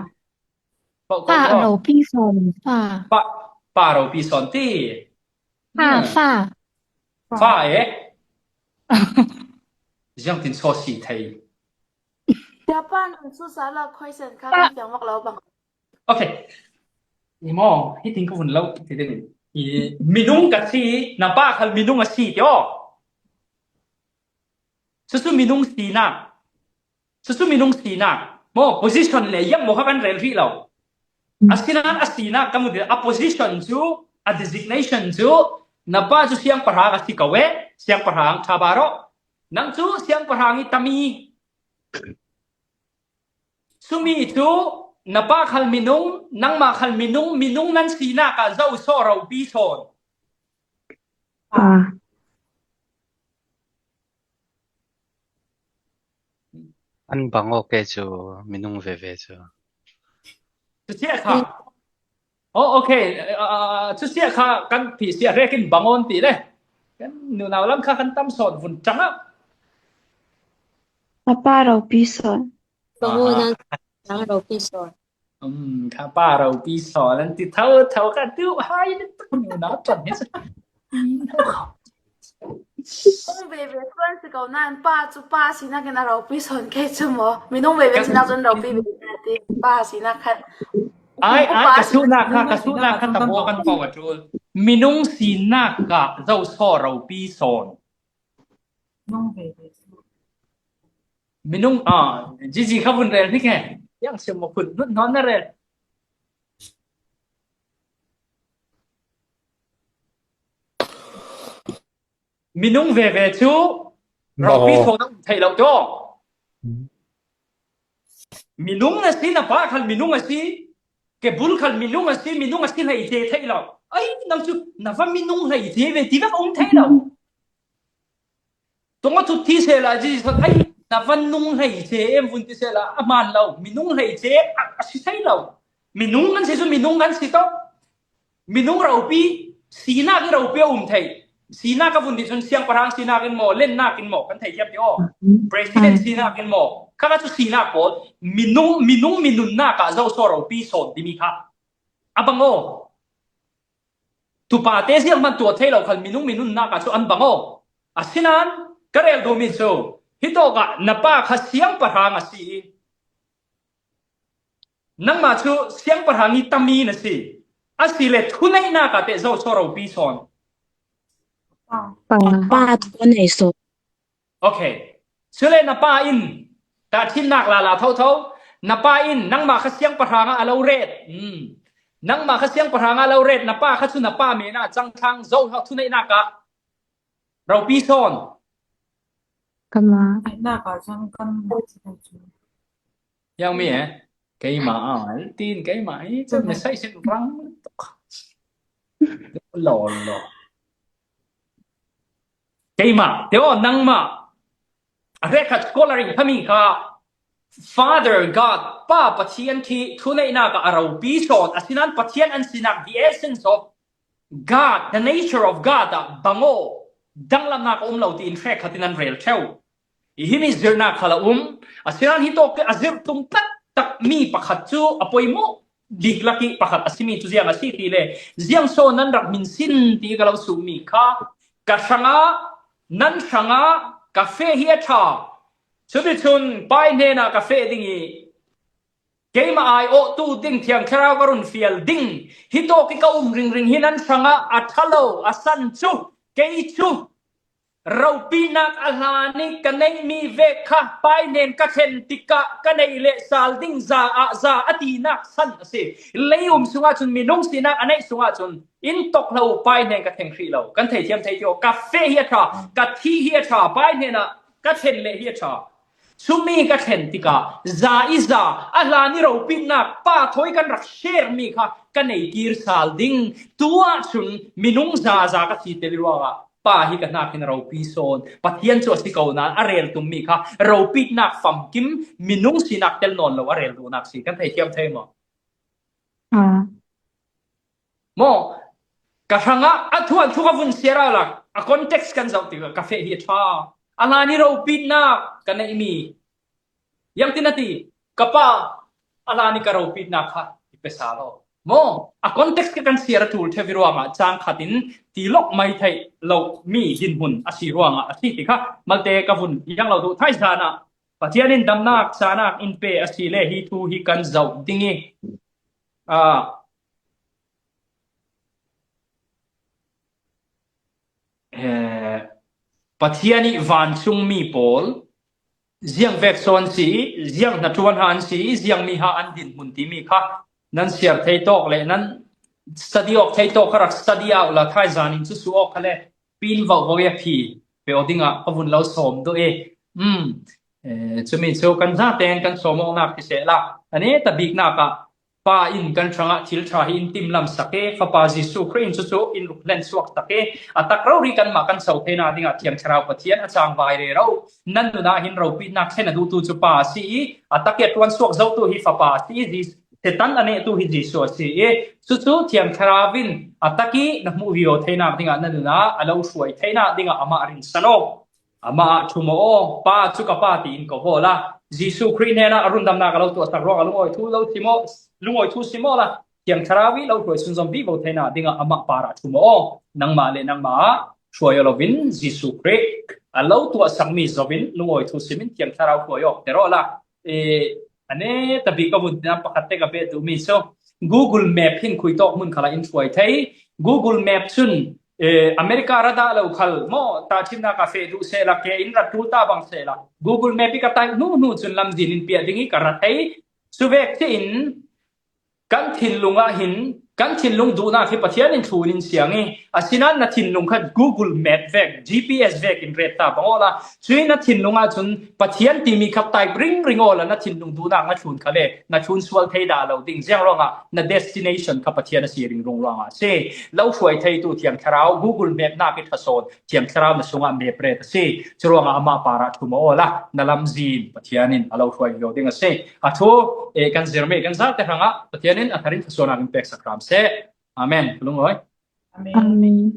Pauh ko maw. Pa ropi sawn, pa. Pa, pa ropi sawn ti. Pa, hmm. Fa. Fa e. Ziang tin saw si thei. Japan su sa la question kha kan fiang mak lo bang. Okay. Ni maw, hi ting ka vun lo, ti ding. I minung ka si, na pa khal minung a si ti aw. Cucu minung sinak. Cucu minung sinak. Maw, position le yang maw kha kan rel rih lo. Asinain a sinak ka mu ding, a position cu, a designation cu, na pa cu siangpahrang a si ko e, siangpahrang ṭha ba rawh. Nang cu siangpahrang i tami. Cumi cu na pa khal minung, nangmah khal minung, minung nan sinak ah zo saw ropi sawn? Pa. An bang awk e cu minung veve cu. Cucia kha. Oh, okay. Uh, cucia kha kan phih sia rekin bang awn ti le. Kan nunau lam kha kan tam sawn vun ṭang ah. A pa ropi sawn. Bang awn an ropi sawn. Um, kha pa ropi sawn an ti tho tho ka duh hai ni tuk nunau ṭan hi. Minung veve suan si ko nain pa cu pa sinak in a ropi sawn kei cu maw? Minung veve sinak cun ropi veve na ti pa sinak khan. Ai, ai, ka suhnak kha, ka suhnak kha ta baw kan ko a ṭul. Minung sinak ah zo saw ropi sawn? Minung, ah, Gigi kha vun rel hnik he. Yang sim maw khun, nun hnawn na rel. Minung veve cu ropi sawn a um thei lo ti aw. Minung na si, na pa khal minung a si, ke bul khal minung a si, minung a si hlei te thei lo. Ai, nang cu na va minung hlei te ve ti vek a um thei lo. Tong a thut ti sehla, Jesuh ai, na va nung hlei te em vun ti sehla, a man lo, minung hlei te a, a si thei lo. Minung kan si cu minung kan si tawh. Minung ropi, sinak i ropi a um thei. Sinak a vun ti cun siangpahrang sinak in maw, lennak in maw, kan thei thiam ti aw. President sinak in maw, kha kha cu sinak pawl, minung, minung minunnak ah zo saw ropi sawn timi kha a bang aw. Tupa te zianghman tuah thei lo khal minung minunnak ah cu an bang aw. Asinain ka rel duhmi cu, hi tawk ah na pa kha siangpahrang a si i, nangmah cu siangpahrang i tami na si. A si le thuneihnak ah teh zo saw ropi sawn? Pa, pa thunei sawn. Okay. Cule na pa in, tahṭhimnak lala thotho, na pa in nangmah kha siangpahrang ah a lo ret. Hmm. Nangmah kha siangpahrang ah a lo ret, na pa kha cu na pa men ah cang thlang zo thuneihnak ah ropi sawn? Kama. Yang mi eh? Keimah ah, tin keimah hi, cun na sai sin rang tuk. Lo lo. Keimah, te aw nangmah. A hrekkhat scholar in khami kha Father God, Pa Pathian khi thuneihnak ah a ropi sawn, asinain Pathian an sinak, the essence of God, the nature of God ah bang aw, danglamnak a um lo tiin hrekkhat in an rel ṭheu. I himi zirhnak khal a um, asinain hi tawk a zirh tum tlat tak mi pakhat cu a poimawh bik lak i pakhat a simi cu ziang a si ti le, ziang so nan rak hminsin ti ka lo sumi kha, ka hrangah, nan hrangah ka feh hi a ṭha. Cuticun Pa i hnenah ka feh ding i keimah ai awhtu ding Thiang Thlarau ka run fial ding. Hi tawk i ka um ringring hi nan hrangah a ṭha lo a san cu kei cu ropitnak a hlan i ka neihmi vek kha Pa i hnen ka thlen tikah ka neih leh sal ding za ah za a tinak san a si. Lei um sungah cun minung sinak a neih sungah cun in tawk hlah uh, Pa i hnen ka theng hrih lo. Kan theithiam thei ti aw, ka feh hi a ṭha, ka thi hi a ṭha, Pa i hnenah ka thlen leh hi a ṭha. Cumi ka thlen tikah za i za a hlan i ropitnak Pa thawi kan rak share mi kha ka nei kir sal ding. Tu ahcun minung za za ka thi tel i ruangah Pa hi ka hnakin a ropi sawn. Pathian cu a si ko nain a rel tum mi kha ropitnak famkim, minung sinak tel nawn lo a rel duhnak si. Kan theithiam thei maw? Ah. Maw, ka hrangah a thuanthu ka vun siar awla a context kan zoh tikah ka feh hi a ṭha. A hlan i ropitnak ka neihmi. Ziangtin a ti, ka Pa a hlan i ka ropitnak kha i pe sal aw. Maw, a context ka kan siar a ṭul ṭheu i ruangah cang khat in ti lawk mai theih lo mi dinhmun a si ruangah a si ti kha malte ka vun ziang lo duh. Thaizan ah Pathian in damnak canak in pe a si le hi thu hi kan zoh ding i, aa, eh, Pathian i vancungmi pawl ziang vek so an si i, ziang hnaṭuan ha an si i, ziang mi ha an dinhmun timi kha nan siar thei tawk le nan study awk thei tawk kha rak study awla thaizan in cu su awk kha le pin vauh vauh i a phi pe aw dingah ka vun lo sawm duh i, um, eh, cumi cu kan hna tein kan sawm awknak ti sehla a neta biknak ah Pa in kan hrangah thil ṭha hi in timlam sak i, Fapa Jesuh Khrih in cucu in rukhlen suak sak i, a tak rori kanmah kan so theinak dingah Thiang Thlarau Pathian a cangvai rero. Nan nun ah hin ropitnak thlen a duhtu cu Pa a si i, a tak i a ṭuan suak zotu hi Fapa a si i, Jes-, Satan a nehtu hi Jesuh a si i, cucu Thiang Thlarau in a tak i na hmuh vivo theinak dingah nan nun ah a lo hruai theinak dingah amah rinsan aw. Amah ah ṭhum aw, Pa cu ka Pa tiin ko awla, Jesuh Khrih hnenah a rundamnak a lo tuahsak ruangah lungawi thu lo sim aw, lungawi thu sim awla, Thiang Thlarau i lo hruai sunzom vivo theinak dingah amah parah ṭhum aw. Nangmah le nangmah ah hruai aw loin Jesuh Khrih a lo tuahsakmi zoin lungawi thu simin Thiang Thlarau hruai awk ter awla, eh, a neta bik ka vun tinak pakhat te ka peh duhmi cu Google Map hin khui tawk hmun khalah in hruai thei. Google Map cun, eh, America ra dah lo khal maw, tahṭhimnak a feh duh sehla, ke in rat ṭul ta bang sehla, Google Map i ka taih hnu hnu cun lamzin in piah ding i ka ra thei. Cuvek tein kan thinlung ah hin, kan thinlung duhnak hi Pathian in thlun in siang i, asinain na thinlung kha Google Map vek, G P S vek in ret ta bang awla, cui na thinlung ah cun Pathian timi kha taih ringring awla na thinlung duhnak na thlun kha le na thlun sual thei dah lo ding. Ziang ruangah na destination kha Pathian a si ringrung ruangah a si. Lo hruai theitu Thiang Thlarau, Google Map nak i ṭha sawn Thiang Thlarau na sungah map ret a si. Curuangah amah parah ṭhum aw awla na lamzin Pathian in a lo hruai vivo ding a si. A thu, eh, kan zirmi kan zate hrangah Pathian in a thar in thluachuahnak in peksak hram seh. Amen. Ka lungawi. Amen.